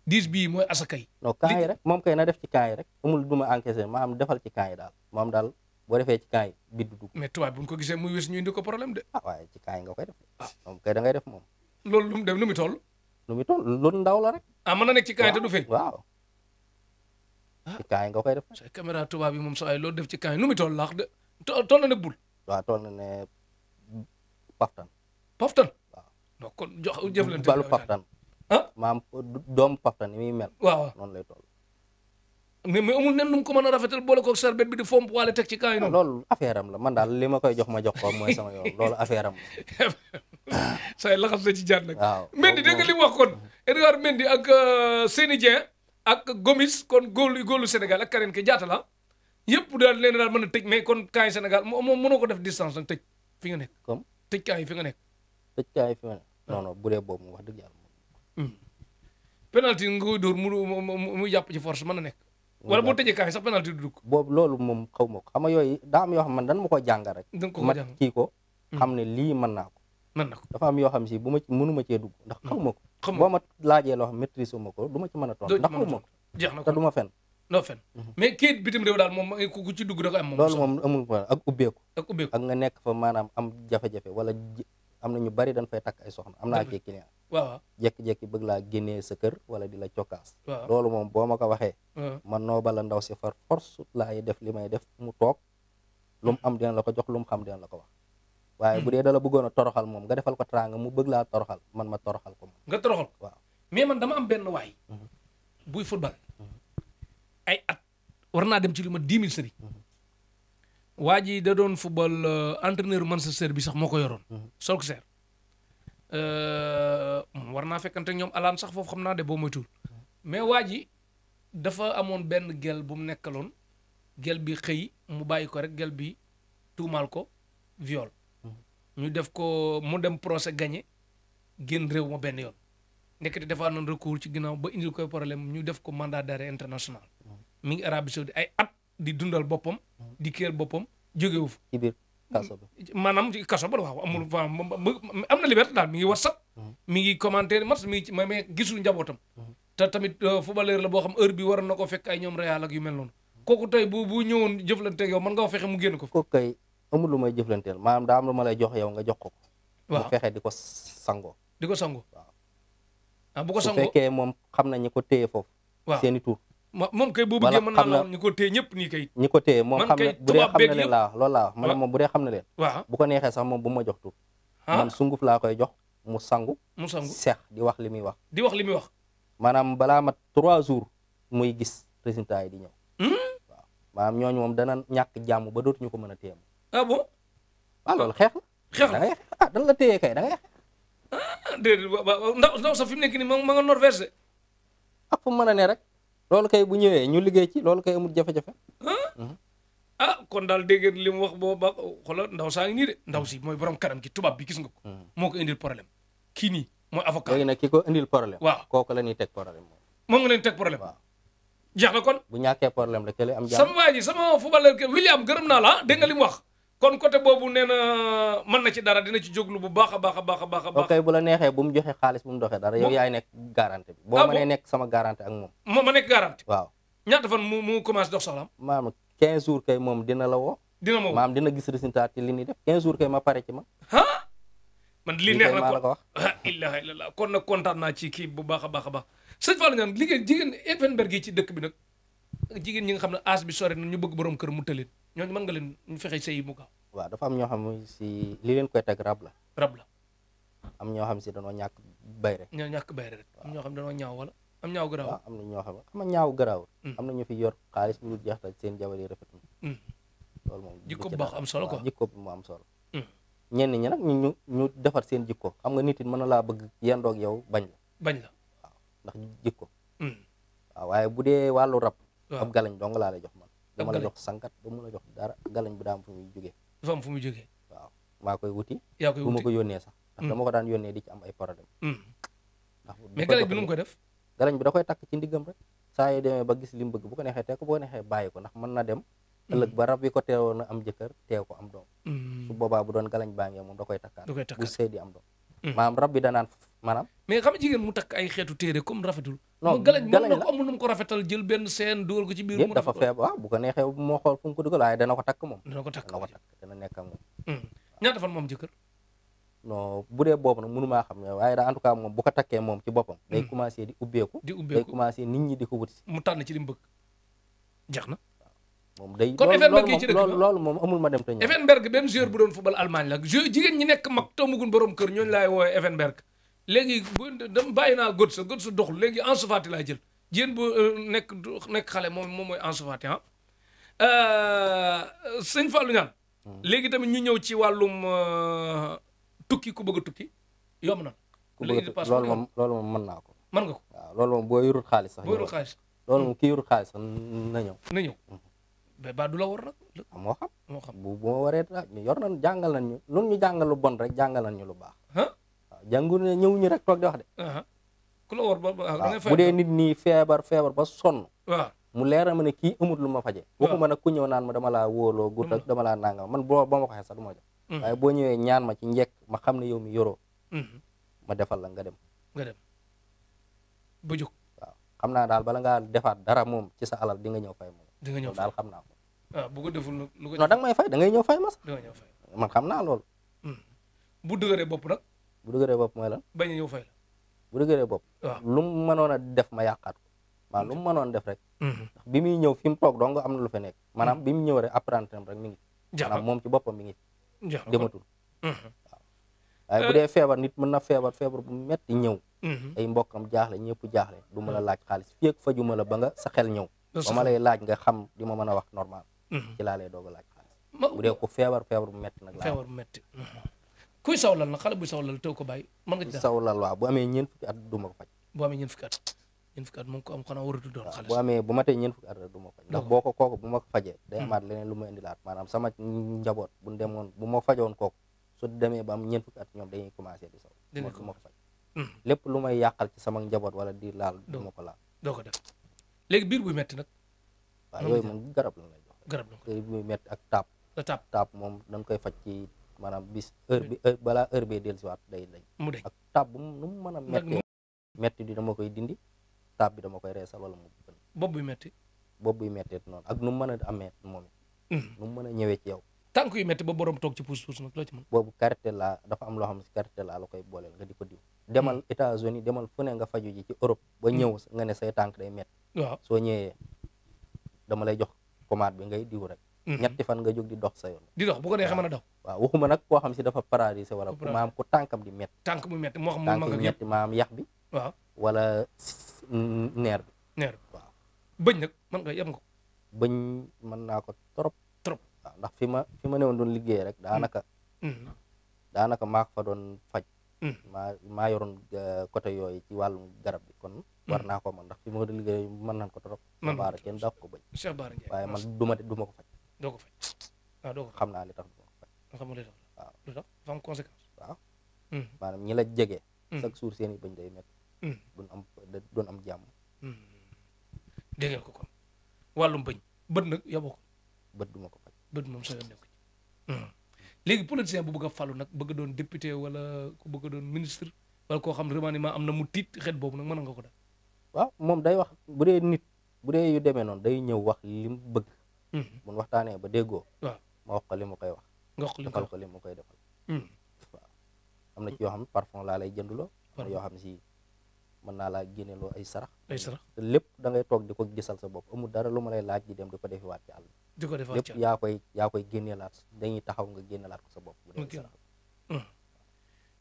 10 bii mooy asakay. non camp yi rek moom kay na def ci camp yi rek amul du ma encaissé maanaam defal ci camp yi daal moom daal boo defee ci camp yi bid du dugg. mais tubaab bu ñu ko gisee muy wes ñu indi ko problème de. ah waaye ci camp yi nga koy def. moom kay da ngay def moom. loolu lu mu dem nu mu toll. lu mu toll lu ndaw la rek. ah mën na nekk ci camp yi te du feeñ. waaw ci camp yi nga koy def. say caméra tubaab yi moom sa ay loolu def ci camp yi nu mu toll laax de toll na ne bul. waaw toll na ne paftan. paftan. waaw donc kon jox jëflante balu paftan. ah maam doomu paftan ni muy mel. waaw noonu lay toll. mais amul nen nu mu ko mën a rafetal boole koog sarbet bi di fomp waale teg ci camp yi noonu. loolu affaire am la man daal li ma koy jox ma jox ko mooy sama yoon loolu affaire am la. say laxas na ci jaar nag. waaw Mendy dégg nga li mu wax kon Edouard Mendy ak Seny Dieng ak Gomis kon góolu Sénégal ak keneen ki jaata la yëpp daal leen daal mën a tëj mais kon camp yi Sénégal moom mënoo ko def distance nag tëj fi nga nekk. comme tëj camp yi fi nga nekk. tëj camp yi fi ma nekk. non non bu dee boobu mu wax dëgg yàlla. penalty nga koy dóor mu jàpp ci force mën na nekk. wala boo tëjee camp yi sax penalty du dugg. boobu loolu moom xaw ma ko xam nga yooyu daa am yoo xam man dan ma ko jàngal rek. da nga ko ma jàng kii ko. xam ne lii mën naa ko. mën na ko dafa am yoo xam si bu ma ci mënu ma cee dugg ndax xaw ma ko. xam boo ma laajee loo xam maîtrise ma ko du ma ci mën a tontu ndax xaw ma ko. jeex na te ko du ma fen doo fen mais kayit bitim réew daal moom ku ci dugg da ko am moom. loolu moom amul ko ak ubbeeku. ak ubbeeku ak nga nekk fa maanaam am jafe-jafe wala am na ñu bari dañ fay takk ay soxna am naa ci client. waaw jékki-jékki bëgg laa génnee sa kër wala di la cokkaas. waaw loolu moom boo ma ko waxee. waaw man noo bala ndaw si far force laay def li may def mu toog lu mu am dina la ko jox lu mu xam dina la ko wax. waaye bu dee dala bëggoon a toroxal moom nga defal ko teraanga mu bëgg laa toroxal man ma toroxal ko moom. nga toroxal ko waaw mais man dama am benn waay. buy football. ay at war naa dem ci lu ma 10 000 sëriñ. waa ji da doon football entraîneur Manchester bi sax moo ko yoroon. Solskjaer war naa fekkante ñoom alaan sax foofu xam naa de boo moytuwul mais waa ji dafa amoon benn gel bu mu nekkaloon gel bi xëy mu bàyyi ko rek gel bi tuumaal ko viol. ñu def ko mu dem procès gagné génn réew ma benn yoon nekkati defaat nañ recours ci ginnaaw ba indil koy problème ñu def ko mandat d'arrêt international mi ngi Arabie Saoudite ay at di dundal boppam di kéel boppam jógewu fa ci biir kaso bi. maanaam ci kaso ba waaw amul am na liberté daal mi ngi WhatsApp mi ngi commentaire match mi ngi ci mais gisul njabootam te tamit footballeur la boo xam heure bi waroon na ko fekk ay ñoom Real ak yu mel noonu kooku tey bu ñëwoon jëflanteeg yow mën nga fexe mu génn ko kooku kay amul lu may jëflanteel maanaam daa am lu ma lay jox yow nga jox ko. waaw mu fexe di ko sangoo. di ko sango waaw ah bu ko su sango fekkee moom xam na ñi ko téye foofu. waaw seeni tur. moom kay boo bëggee mën naa la ñu ko téye ñëpp nii kay. ñi ko téye moom man xam kay na bu dee tubaab xam beeg na leen yëpp. laa wax loolu laa wax ma ne moom bu dee xam na leen. waaw bu ko neexee sax moom bu ma jox tur. ah man sunguf laa koy jox mu sangu. mu sangu seex di wax li muy wax. di wax li muy wax. maanaam balaa mat 3 jours muy gis résultat yi di ñëw. waaw maanaam ñooñu moom dana ñàkk jàmm ba dootuñu ko mën a téye. ah bon waaw loolu xeex la. xeex da na ngay dan la téye kay da ngay déedéet ndaw sa fi mu nekk nii ma nga Norvège de. ak fu mu mën a ne rek. loolu kay bu ñëwee ñu liggéey ci loolu kay amul jafe-jafe. ah kon daal dégg ngeen li mu wax boo ba xoolal ndaw saa ngi nii de ndaw si mooy borom kanam gi tubaab bi gis nga ko. moo ko indil problème kii nii mooy avocat. léegi nag ki ko indil problème. waaw kooku la ñuy teg problème moom. moom nga leen teg problème. waaw jeex na kon. bu ñàkkee problème rek kële am jàmm. sama waa ji sama footballeur ke William gërëm naa la dégg nga li mu wax. kon côté boobu nee na mën na ci dara dina ci jóglu bu baax a baax a baax a baax a baax. ok bu la neexee bu mu joxe xaalis bu mu doxee dara yow yaay nekk garanti bi. boo mënee nekk sama garanti ak moom. ma nekk garanti. waaw ñaata fan mu commencé dox soxlaam. maam 15 jours kay moom dina la woo. dina ma woo maam dina gis résultat ci li ñuy def 15 jours kay ma pare ci ma. ah man lii neex na maa la ko wax. ah ilaha illallah kon nag kontaan naa ci kii bu baax a baax a baax sëñ Fallou Niane liggéey jigéen Effenberg yi ci dëkk bi nag jigéen ñi nga xam ne âge bi sore na ñu bëgg borom kër mu tëleen ñooñu mën nga leen ñu fexe sëy mu gaaw. waaw dafa am ñoo xam ne si li leen koy teg rab la. rab la am ñoo xam si danoo ñàkk bay rek. ñoo ñàkk bayre rek am ñoo xam dañoo ñaaw wala am ñaaw garaaw. waaw am na ñoo xam ne xam nga ñaaw garaaw. am na ñu fi yor xaalis bu dul jeex tal seen jabar yi rafet na. loolu moom jikko du ci bu baax dara. am solo waaw quoi. jikko bi mu am solo. Hmm. ñenn ñi nag ñu defar seen jikko xam nga nit it mën na laa bëgg yendoog yow bañ la bañ la. ndax jikko. Hmm. waaw waaye bu dee wàllu rab. waaw ab galañ dong laa lay jox man. du ma la galañ. jox sankat du ma la jox dara galañ bu daam fu muy jógee. dafa am fu muy jógee. waaw maa koy wuti. yaa koy du ma wuti. ko yónnee sax. ndax dama ko daan yónnee di ci am ay problème. ndax mais galañ bi nu mu koy def. galañ bi da koy takk ci ndiggam rek saa yi demee ba gis li mu bëgg bu ko neexee teg ko bu ko neexee bàyyi ko ndax mën na dem ëllëg ba rab yi ko teewoon na am jëkkër teew ko am doom su boobaa bu doon galañ baa ngee moom da koy takkaat da koy bu takkaat. sëy di am doom maanaam rab bi danaan maanaam mais xam nga jigéen mu takk ay xeetu téere comme rafetul. non mu galañ mën galañ na la ko amul nu mu ko rafetal jël benn seen dugal ko ci biir. déet mu dafa rafet feebar waaw bu ko neexee moo xool fu mu ko dugal waaye dana ko takk moom dina ko takk. dana ko takk dana nekk ak moom ñaata fan moom jëkkër. non bu dee boobu nag mënu maa xam ne waaye daal en tout cas moom bu ko takkee moom ci boppam day commencé di ubbeeku di day ubbeeku commencé nit ñi di ko wuti si mu tànn ci li mu bëgg. jeex na. moom day kon Effenberg yi ci dëkk bi loolu moom amul ma dem te ñëw Effenberg benn joueur bu doon football Allemagne la jigéen ñi nekk mag toomagun borom kër ñooñu laay woowee Effenberg léegi bu dem bàyyi naa Götze doxul léegi Ansu Fati laay jël jigéen bu nekk xale moom mooy Ansu Fati ah. sëñ Fallou Niane. léegi tamit ñu ñëw ci wàllum tukki ku bëgg a tukki yomb na. ku bëgg loolu moom mën naa ko mën nga ko. waaw loolu moom boo yorul xaalis sax boo yorul xaalis. loolu moom kii yorul xaalis sax na ñëw na ñëw. mais ba du la war nag. moo xam moo xam bu ma waree ñu yor nañ jàngal nañ ñu lu ñu jàngal lu bon rek jàngal nañ ñu lu baax ah. waaw jàngu ne ñëw ñu rek toog di wax de ku la war ba da ngay waaw bu dee nit ñi feebar ba sonn waaw mu leer ma ne kii amut lu ma faje waxuma nag ku ñëw naan ma dama laa wóoloo gudd ak dama laa nangam man boo ma ko xee sax du ma jox waaye boo ñëwee ñaan ma ci njekk ma xam ne yow mi yoroo ma defal la nga dem ba jóg waaw xam naa daal bala ngaa defaat dara moom ci sa alal di nga ñëw fay moom di nga ñëw daal xam naa ko bu ko deful lu ko non da nga may fay da ngay ñëw fay ma sax da nga ñëw fay man xam naa loolu bu dëgëree bopp nag bu dëgëree bopp mooy lan bañ a ñëw fay la bu dëgëree bopp waaw lu mu mënoon a def ma yàqaat ko waaw lu mu mënoon def rek ndax bi muy ñëw fi mu toog dong am na lu fa nekk maanaam bi mu ñëw rek apprenti rek mi ngi maanaam moom ci boppam mi ngi dematul waaw waaye bu dee feebar nit mën na feebar bu metti ñëw ay mbokkam jaaxle ñëpp jaaxle du ma la laaj xaalis fii ak fajuma la ba nga sa xel ñëw ba ma lay laaj nga xam di ma mën a wax normal ci laa lay doog a laaj xaalis bu dee ko feebar bu metti nag laa feebar bu metti kuy sawlal nag xale buy sawlal teew ko bàyyi mën nga ci dara sawlal waaw bu amee ñeent fukki at du ma ko faj bu amee ñeent fukki at moom ko am xanaa waratu doon xale bu matee ñeent fukki at rek du ma ko faj ndax boo ko kooku bu ma ko fajee day amaat leneen lu ma indilaat maanaam sama njaboot bu demoon bu ma fajoon kooku su demee ba am ñeent fukki at ñoom dañuy commencé di saw du ma ko faj lépp lu may yàqal ci sama njaboot wala di laal du ma ko laal doo ko def léegi biir buy metti nag waaw yooyu moom garab la lay jox garab la biir buy metti ak taab taab moom dañ koy faj ci maanaam bis balaa heure bi dellusiwaat day dañ mu deñ ak taab bu nu mu mën a metti di dama koy dindi taab bi dama koy reesal wala mu bën bopp buy metti noonu ak nu mu mën a amee moom nu mu mën a ñëwee ci yow tànk yu metti ba borom toog ci puus nag loo ci mën boobu karité la dafa am loo xam ne si karité la koy booleel nga di ko diw demal États-Unis demal fu ne nga faju ji ci Europe ba ñëw nga ne say tànk day metti waaw soo ñëwee dama lay jox commande bi ngay diw rek ñetti fan nga jóg di dox sa yoon di dox bu ko neexee mën a daw waaw waxuma nag koo xam si dafa paralysé wala maam ku tànkam di metti tànk muy metti moo xam tànk yi metti maam yax bi waaw wala neer bi waaw bëñ nag mën nga yem nga ko bëñ mën naa ko trop waaw ndax fi ma newoon doon liggéey rek daanaka maa ko fa doon faj maa yoroon côté yooyu ci wàllum garab bi kon war naa ko man ndax fi ma doon liggéey mën nañ ko trop baara kenn daf ko bëñ Cheikh Bara Ndiaye waaye man du ma ko faj doo ko faj waaw doo ko xam naa li tax du ma ko faj xam nga li tax waaw lu tax dafa am conséquence waaw maanaam ñi la jege chaque jour seen i bëñ day métti doon am jàmm dégg ngeen ko kon wàllum bëñ bët nag yaboo ko bët du ma ko faj bët moom sa yoon nekk ci léegi politicien bu bëgg a falu nag bëgg doon député wala ku bëgg doon ministre wala koo xam ne remaniement am na mu tiit xeet boobu nag mën nga ko def waaw moom day wax bu dee nit bu dee yu demee noonu day ñëw wax li mu bëgg mun waxtaanee ba déggoo waaw ma wax ko li ma koy wax nga wax defal ko li ma koy defal waaw am na ci yoo xam ne parfum laa lay jënduloo am na yoo xam ne si mën naa laa génneloo ay sarax te lépp da ngay toog di ko gisal sa bopp amul dara lu ma lay laaj di dem di ko defiwaat ci àll di ko defaat lépp yaa koy génneelaat dañuy taxaw nga génneelaat ko sa bopp bu dee sarax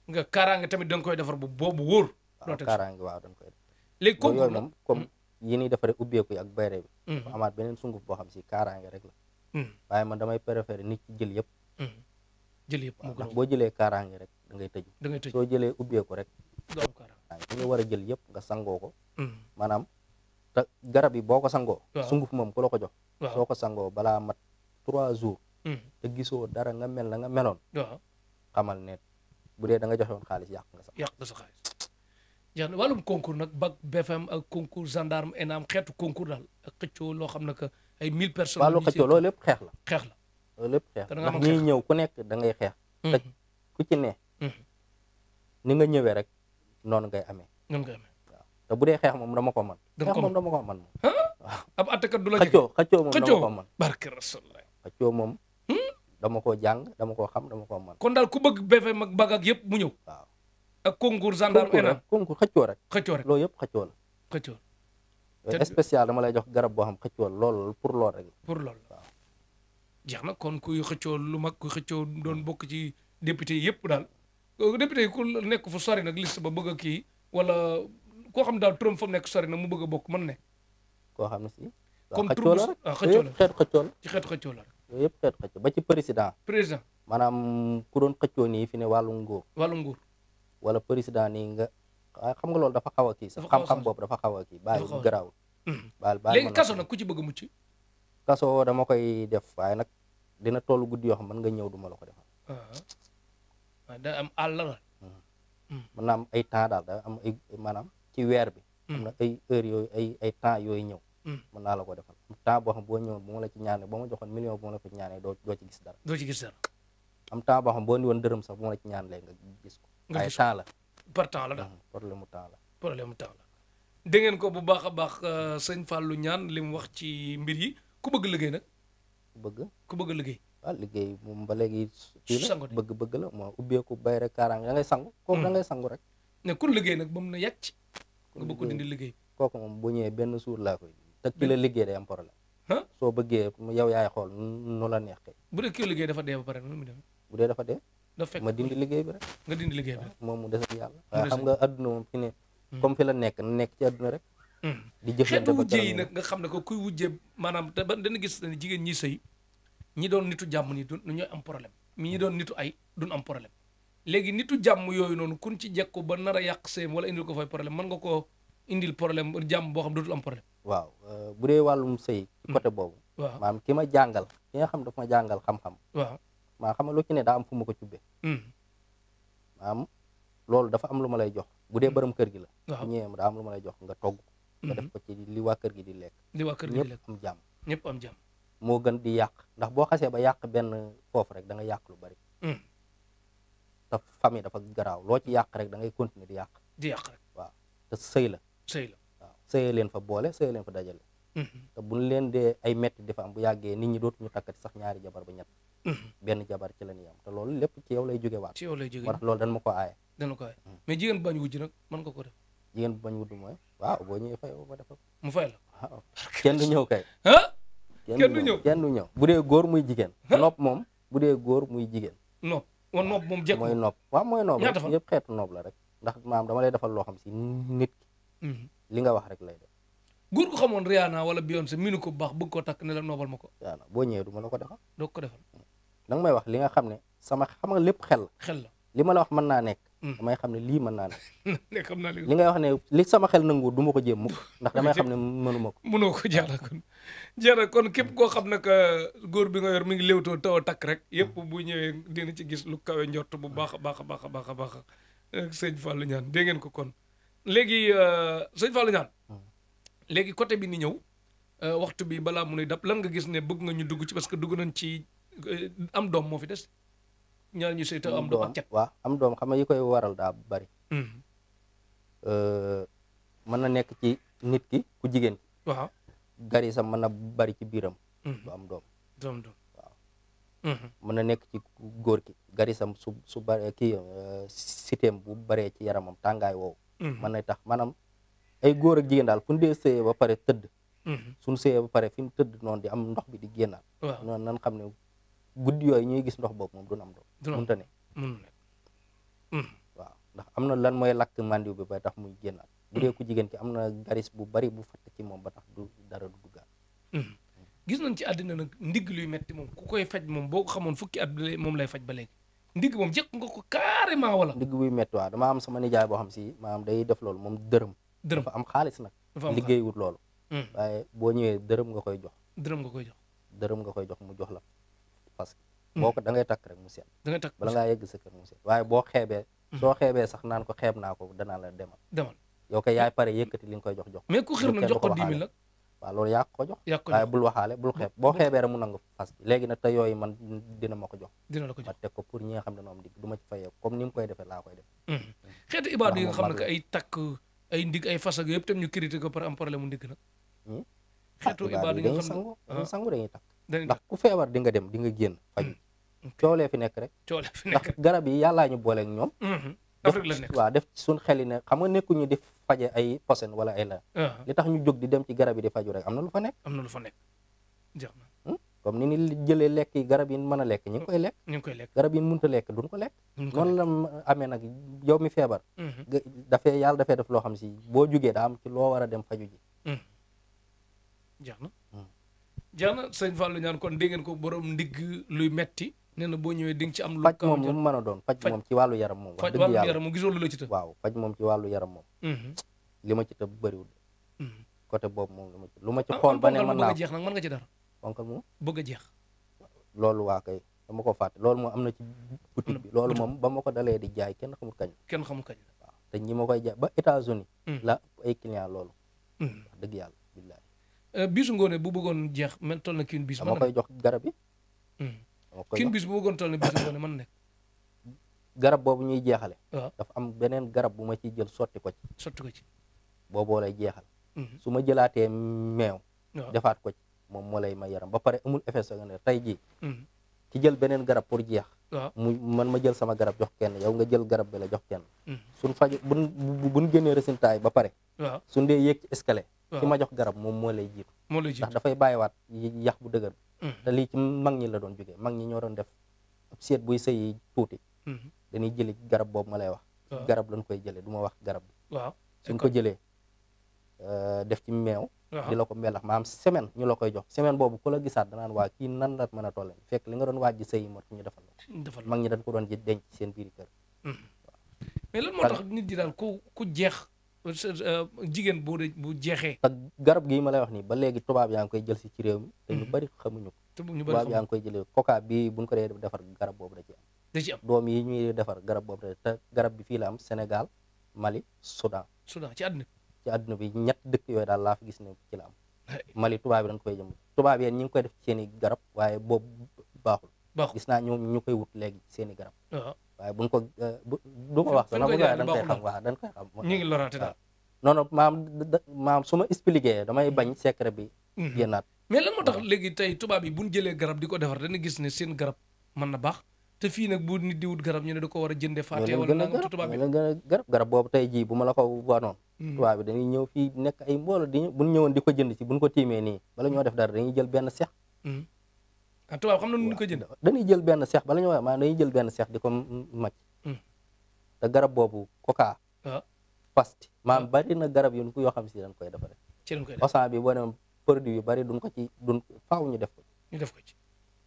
nga kaaraange tamit da nga koy defar bu boobu wóor waaw kaaraange waaw dañ koy def léegi comme yooyu moom comme yi ñuy defaree ubbeeku yi ak bayre bi dafa amaat beneen sunguf boo xam si kaaraange rek la waaye man damay préféré nit ci jël yëpp. jël yëpp moo ndax boo jëlee kaaraange rek da ngay tëju. da ngay tëj soo jëlee ubbeeku rek. doo am kaaraange. waaye da nga war a jël yëpp nga sangoo ko. maanaam te garab yi boo ko sangoo. sunguf moom ku la ko jox. soo ko sangoo balaa mat 3 jours. te gisoo dara nga mel na nga meloon. xamal ne bu dee da nga joxe woon xaalis yàq nga sax. yàq nga sa xaalis. jeex na wàllum concours nag bac BFM ak concours gendarme ENAM xeetu concours daal ak xëccoo loo xam ne que ay 1000 personnes. wàllu xëccoo loolu lépp xeex la. xeex la loolu lépp xeex te da la nga ndax ñiy ñëw ku nekk da ngay xeex. te ku ci ne. ni nga ñëwee rek noonu ngay amee. noonu ngay amee waaw te bu dee xeex moom dama ko mën. dama ko xeex moom dama ko mën moom. waaw ab attekat du la xëccoo moom dama ko mën. barke Rasulullah. xëccoo moom. dama koo jàng dama koo xam dama koo mën. kon daal ku bëgg BFM ak bac ak yëpp mu ñëw. waaw ak concours gendarme ENAM concours xëccoo rek. xëccoo rek loolu yëpp xëccoo la. xëccoo. spécial dama lay jox garab boo xam xëccoo lool pour lool rek. pour loolu waaw. jeex na kon kuy xëccoo lu mag kuy xëccoo doon bokk ci député yi yëpp daal député yi ku nekk fu sori nag liste ba bëgg a kii wala koo xam daal turam fa mu nekk sori na mu bëgg a bokk mën ne. koo xam ne si. comme xëccoo la rek xëccoo la xeetu xëccoo la. ci xeetu xëccoo la rek. yooyu yëpp xeetu xëccoo ba ci président. président maanaam ku doon xëccoo nii fi ne wàllu nguur. wàllu nguur. wala président nii nga xam nga loolu dafa xaw a kii sax. xam-xam boobu dafa xaw a kii bàyyi garaawul. baal léegi kaso nag ku ci bëgg a mucc. kaso dama koy def waaye nag dina tollu guddi yoo xam mën nga ñëw duma la ko defal. da am àll la. mën naa am ay temps daal da am ay maanaam ci weer bi. am na ay heures yooyu ay temps yooyu ñëw. mën naa la ko defal temps boo xam boo ñëwoon bu ma la ci ñaanee boo ma joxoon million bu ma la ko ñaanee doo ci gis dara. doo ci gis dara. am temps boo xam boo ni woon dërëm sax bu ma la ci ñaanalee nga gis ko. nga gis ay temps la. par temps la daal problème mu temps la. problème mu temps la. dégg ngeen ko bu baax a baax sëñ Fallou Niane li mu wax ci mbir yi ku bëgg liggéey nag. ku bëgg liggéey. waaw liggéey moom ba léegi. fii la sangu bëgg la moo ubbeeku bay rek kaaraange da ngay sangu. kooku da ngay sangu rek. ne kun liggéey nag ba mu ne yàcc. nga bëgg ko dindi liggéey. kooku moom bu ñëwee benn suur laa koy. te ki la liggéey day am problème. soo bëggee yow yaay xool nu la neex kay. bu dee kii liggéey dafa dee ba pare nu mu dem. bu dee dafa dee. dafa fekk ma dindi liggéey bi rek. nga dindi liggéey bi rek. moom mu des ak yàlla. waaye xam nga adduna moom fi ne. comme fi la nekk na nekk ci adduna rek. di jëflante xeetu ba wujje yi nag nga xam ne ko kuy wujje maanaam te ba dana gis ne jigéen ñi sëy ñi doon nitu jàmm ni du ñooy am problème mi ñi doon nitu ay duñ am problème léegi nitu jàmm yooyu noonu kun ci jekku ba nar a yàq sëyam wala indil ko fay problème mën nga koo indil problème jàmm boo xam dootul am problème. waaw bu dee wàllum sëy ci côté boobu. waaw maanaam ki ma jàngal ki nga xam dafa ma jàngal xam-xam. waaw maa xam nga lu ci ne daa am fu ma ko cubbee. maanaam loolu dafa am lu ma lay jox bu dee borom kër gi la. waaw bu ñëwee daa am lu ma lay jox nga togg. nga def ko ci li waa kër gi di lekk. li waa kër gi di lekk ñëpp am jàmm. ñëpp am jàmm. moo gën di yàq ndax boo xasee ba yàq benn foofu rek da nga yàq lu bari. te famille dafa garaaw loo ci yàq rek da ngay continuer di yàq. di yàq rek waaw te sëy la. sëy la waaw sëyee leen fa boole sëyee leen fa dajale. te buñ leen dee ay metti di fa am bu yàggee nit ñi dootuñu takkati sax ñaari jabar ba ñett. benn jabar ci la ñuy am te loolu lépp ci yow lay jóge waat. ci yow lay jóge moo tax loolu dañ ma ko aaye. dana ko aaye mais jigéen bañ wujj nag mën nga ko def. jigéen bu bañ wudd mooy waaw boo ñëwee fay ma defal. mu fay la waaw kenn du ñëw kay. kenn du ñëw kenn du ñëw bu dee góor muy jigéen. nopp moom bu dee góor muy jigéen. nopp wan nopp moom jekk mooy nopp waaw mooy nopp ñaata fan yëpp xeetu nopp la rek ndax maam dama lay defal loo xam si nit ki li nga wax rek lay def. góor gu xamoon Rihanna wala Beyoncé minu ko bu baax bëgg koo takk ne la noobal ma ko. waaw boo ñëwee du ma la ko defal. doo ko defal. danga may wax li nga xam ne sama xam nga lépp xel la. xel la li ma la wax mën naa nekk. damay xam ne lii mën naa nekk. ne xam naa li ngay wax ne li sama xel nangu du ma ko jéem mukk ndax damay xam ne mënuma ko. mënoo ko jeex na kon jeex na kon képp koo xam ne que góor bi nga yor mi ngi léewtoo taw a takk rek yëpp bu ñëwee dina ci gis lu kawe njort bu baax a baax a baax a baax a baax sëñ Fallou Niane dégg ngeen ko kon léegi sëñ Fallou Niane léegi côté bi ni ñëw waxtu bi balaa mu nuy dab lan nga gis ne bëgg nga ñu dugg ci parce que dugg nañ ci am doom moo fi des ñaar ñu sëy te am doom ak cet waaw am doom xam nga yi koy waral daa bari mën na nekk ci nit ki ku jigéen ki waaw garisam mën na bari ci biiram du am doom doom waaw mën na nekk ci góor ki garisam su bare kii sitéem bu baree ci yaramam tàngaay woowu mën na tax maanaam ay góor ak jigéen daal fu ñu dee sëyee ba pare tëdd suñu sëyee ba pare fi ñu tëdd noonu di am ndox bi di génnaat noonu nan xam ne guddi yooyu ñuy gis ndox boobu moom duñu am doom mënta ne waaw ndax am na lan mooy lakk mandiw bi ba tax muy génnaat bu dee ku jigéen ki am na garis bu bari bu fatt ci moom ba tax du dara du duggaat gis nañ ci àddina nag ndigg luy metti moom ku koy faj moom boo ko xamoon fukki at moom lay faj ba léegi ndigg moom jëkk nga ko carrément wala ndigg buy metti waaw dama am sama nijaay boo xam si maanaam day def loolu moom dërëm dafa am xaalis nag liggéeywut loolu waaye boo ñëwee dërëm nga koy jox dërëm nga koy jox mu jox la parce que boo ko da ngay takk rek mu seet da ngay takk bala ngaa yegg sa kër mu seet waaye boo xeebee soo xeebee sax naan ko xeeb naa ko danaa la demal yow koy yaay pare yëkkati li nga koy jox mais ku xir nag jox ko 10 000 nag waaw loolu yaa ko jox waaye bul waxaale bul xeeb boo xeebee rek mu nangu fas bi léegi nag te yooyu man dina ma ko jox ma teg ko pour ñi nga xam ne noom dig du ma ci fayee comme ni mu koy defee laa koy def xeetu ibaadu yi nga xam ne que ay takk ay ndig ay fas ak yëpp tam ñu critiqué ko par am problème mu ndig nag xeetu ibaadu yi nga xam ne dañuy sangu dañuy takk ndax ku feebar di nga dem di nga génn faju coolee fi nekk rek ndax garab yi yàllaa ñu booleeg ñoom Afrique la nekk waaw def ci suñ xel yi ne xam nga nekkuñu di faje ay posen wala ay la li tax ñu jóg di dem ci garab yi di faju rek am na lu fa nekk jeex na comme ni ni jëlee lekk yi garab yi mën a lekk ñu ngi koy lekk garab yi mënut a lekk duñ ko lekk noonu la amee nag yow mi feebar yàlla dafay def loo xam si boo jugee daa am ci loo war a dem faju ji jeex na sëñ Fallou Niane kon dégg ngeen ko borom ndigg luy metti nee na boo ñëwee di nga ci am lu faj moom lu mu mën a doon faj moom ci wàllu yaram moom wax dëgg yàlla moom gisoo lu la ci tëb waaw faj moom ci wàllu yaram moom li ma ci tëb bëriwul côté boobu moom lu ma ci xool ba ne mën naa jeex nag mën nga ci dara ponkal moom bëgg a jeex loolu waa kay dama ko fàtte loolu moom am na ci boutique bi loolu moom ba ma ko dalee di jaay kenn xamul kañ waaw te ñi ma koy jaay ba États-Unis la ay client loolu wax dëgg yàlla billaay bisu ngoone bu bëggoon jeex mel toll na kiin bis dama koy jox garab yi kiin bis bu bëggoon toll na bisu ngoone mën nekk garab boobu ñuy jeexale waaw dafa am beneen garab bu ma ciy jël sotti ko ci booboo lay jeexal su ma jëlaatee meew defaat ko ci moom moo lay may yaram ba pare amul effet secondaire tey jii ci jël beneen garab pour jeex man ma jël sama garab jox kenn yow nga jël garab bi la jox kenn suñ faju buñ génnee résultat yi ba pare suñ dee yéeg ci escalier ci ma jox garab moom moo lay jiitu ndax dafay bàyyiwaat yax bu dëgër te lii ci mag ñi la doon jógee mag ñi ñoo doon def seet buy sëyi tuuti dañuy jëli garab boobu ma lay wax garab lañ koy jëlee du ma wax garab bi suñ ko jëlee def ci meew di la ko melax maanaam semaine ñu la koy jox semaine boobu ku la gisaat danaan waa kii nan la mën a tolle fekk li nga doon waaj ji sëyi moo tax ñu defal la mag ñi dañ ko doon denc seen biir kër mais lan moo tax nit di daal ku jeex jigéen bu jeexee te garab gii ma lay wax nii ba léegi tubaab yaa ngi koy jël si ci réew mi te ñu bari xamuñu ko tubaab yaa ngi koy jëlee coca bi buñ ko dee defar garab boobu da ci am doom yi ñuy defar garab boobu te garab bi fii la am Sénégal Mali Soudan ci àdduna bi ñett dëkk yooyu daal laa fi gis ne ci la am Mali tubaab yi dañ koy jëm tubaab yi ñu ngi koy def ci seen i garab waaye boobu baaxul gis naa ñoom ñu koy wut léegi ci seen i garab waaye buñ ko du ma wax sax nag dañ koy xam waaw dañ koy xam ñu ngi loraate daal non non maam su ma expliqué damay bañ secret bi génnaat mais lan moo tax léegi tey tubaab yi buñ jëlee garab di ko defar dañu gis ne seen garab mën na baax te fii nag bu nit di wut garab ñu ne da ko war a jënde faatee wala nangam tubaab yi gën a garab boobu tey jii bu ma la ko wanoon tubaab bi dañuy ñëw fii nekk ay mboolo buñ ñëwoon di ko jënd ci buñ ko tiimee nii bala ñoo def dara dañuy jël benn seex tubaab xam na nu ñu ko jënd dañuy jël benn seex bala ñoo wax maanaam dañuy jël benn seex di ko màcc te garab boobu coca pasti maanaam bari na garab yu yoo xam si dañ koy defare osan bi boo dem produit yu bari duñ faaw ñu def ko ci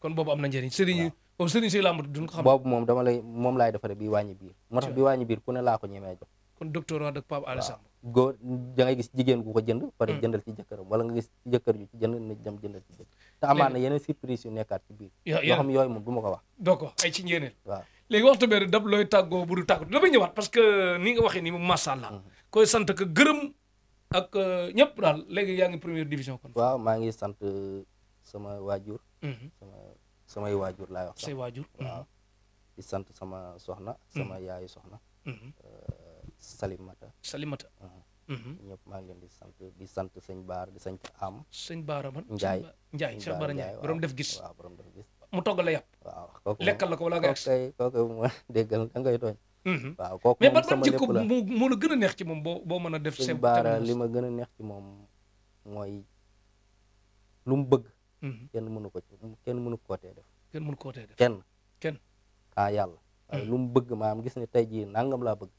kon boobu am na njëriñ sëriñ boobu sëriñ si làmb duñ ko xam boobu moom moom laay defare bi wàññi biir moo tax bi wàññi biir ku ne laa ko ñemee jox kon docteur Wade ak Pape Alé Samb góor da ngay gis jigéen gu ko jënd pare jëndal ci jëkkëram wala nga gis jëkkër ju ci jënd na dem jëndal ci jëkkër te amaan na yeneen surprise yu nekkaat ci biir yoo xam yooyu moom du ma ko wax d'accord ay ci njéeneel waaw léegi waxtu bee dab looy tàggoo bu du tàggoo damay ñëwaat parce que ni nga waxee ni moom masha Allah koy sant que gërëm ak ñëpp daal léegi yaa ngi première division kon waaw maa ngi sant sama waajur samay waajur laay wax say waajur waaw di sant sama soxna sama yaayu soxna Salimata ñëpp maa ngi leen di sant sëñ Baar di sant am sëñ Baara man Njaay Cheikh Baara Njaay borom def gis waaw borom def gis mu toggal la yàpp waaw lekkal la ko wala nga kooku ma déggal da ngay tooñ waaw kooku mais ban sama jikko lépp la moo la gën a neex ci moom boo mën a def sëñ Baara li ma gën a neex ci moom mooy lu mu bëgg kenn mënu koo tee def kenn yàlla waaye lu mu bëgg maanaam gis ne tey jii nangam laa bëgg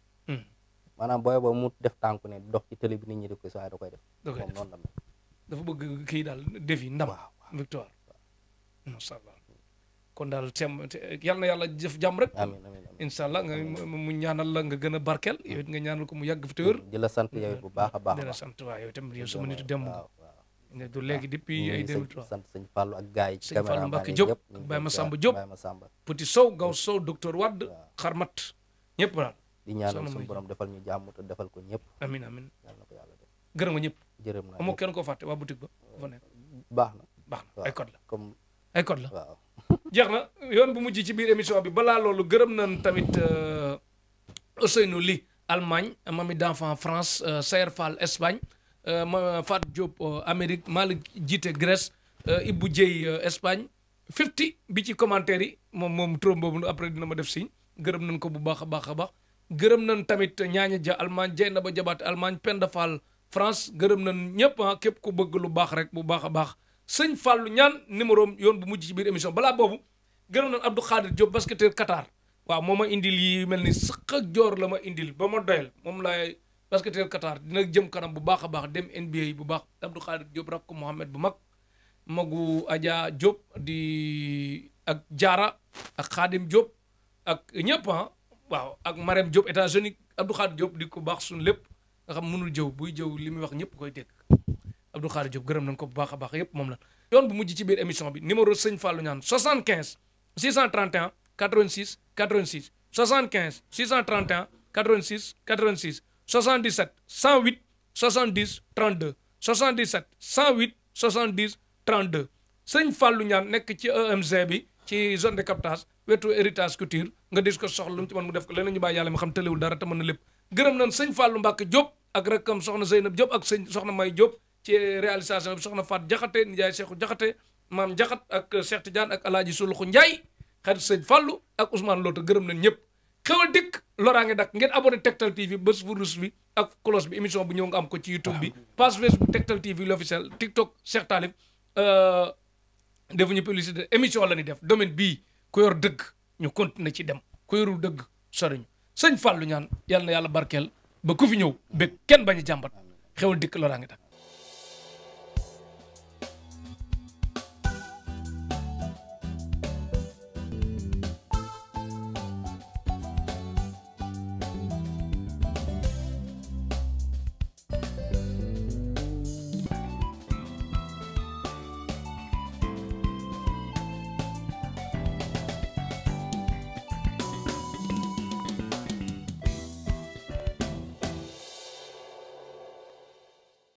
maanaam booy ba mu def tànku ne dox ci télé bi nit ñi di ko waaye da koy def moom noonu la mel dafa bëgg kii daal defi ndam victoire macha allah kon daal yal na yàlla jëf jàmm rek. amiin amiin incha allah nga mu ñaanal la nga gën a barkeel yow it nga ñaanal ko mu yàgg fi te wér. di la sant yow bu baax a baax. di la sant waaw yow itam yow sama nitu démb. waaw nga du léegi depuis ay 2003. sant sëñ Fallou ak gars yi. sëñ Fallou Mbacke Diop Baye Massamba Diop Petit Sow Gaw Sow docteur Wade xarmat ñëpp daal. di ñaanal suñu borom defal ñu jàmm te defal ko ñëpp. amiin amiin yàlla na ko yàlla def. gërëm nga ñëpp. jërëm naa amoo kenn koo fàtte waa boutique ba fa nekk. baax na ay code la comme ay code la. waaw. jeex na yoon bu mujj ci biir émission bi balaa loolu gërëm nañ tamit Ousseynou Ly Allemagne Mami d'enfant France Sayer Fall Espagne Fat Diop Amérique Malick Jiite Grèce Ibou Dieye Espagne 50 bi ci commentaire yi moom turam boobu après dina ma def signe gërëm nañ ko bu baax a baax a baax gërëm nañ tamit Ñaaña Dia Allemagne Jeynaba Jabaate Allemagne Penda Fall France gërëm nañ ñëpp képp ku bëgg lu baax rek bu baax a baax sëñ Fallou ñaan numéro yoon bu mujj ci biir émission balaa boobu gërëm nañ Abdou Khadir Diop basketteur Qatar waaw moo ma indil yi mel ni sëq ak joor la ma indil ba ma doyal moom laay basketteur Qatar dina jëm kanam bu baax a baax dem NBA bu baax Abdou Khadir Diop rak ko Mohamed bu mag magu Adja Diop di ak Diarra ak Khadim Diop ak ñëpp waaw ak Marème Diop États-Unis Abdou Khadir Diop di ko baax suñu lépp nga xam mënul jëw buy jëw li muy wax ñëpp koy dégg Abdou Khadir Diop gërëm nañ ko bu baax a baax yëpp moom la yoon bu mujj ci biir émission bi numéro sëñ Fallou ñaan 75 631 86 86 75 631 86 86 77 108 70 32 77 108 70 32 sëñ Fallou ñaan nekk ci EMG bi ci zone de captage wetu héritage couture nga dis ko soxla lu mu ci mën mu def ko leneen ñu bàyyi yàlla mi xam tëlewul dara te mën na lépp gërëm nañ sëñ Fallou Mbacke Diop ak rakkam soxna Zeynab Diop ak soxna May Diop ci réalisation bi soxna Fat Jaxate Ndiaye Cheikhou Jaxate maam Jaxat ak Cheikh Tidiane ak Alaaji Suluxu Ndiaye xarit sëñ Fallou ak Ousmane Loota gërëm nañ ñëpp xewal dikk loraange dak ngeen abonné Tektal TV bés bu rus bi ak cloche bi émission bu ñëw nga am ko ci YouTube bi page Facebook Tektal TV l'officiel TikTok Cheikh Talib defuñu publicité émission la ñuy def domaine bii ku yor dëgg ñu continuer ci dem ku yorul dëgg soriñu sëñ Fallou ñaan yàlla na yàlla barkeel ba ku fi ñëw ba kenn bañ a jàmbat xewal dikk loraange dak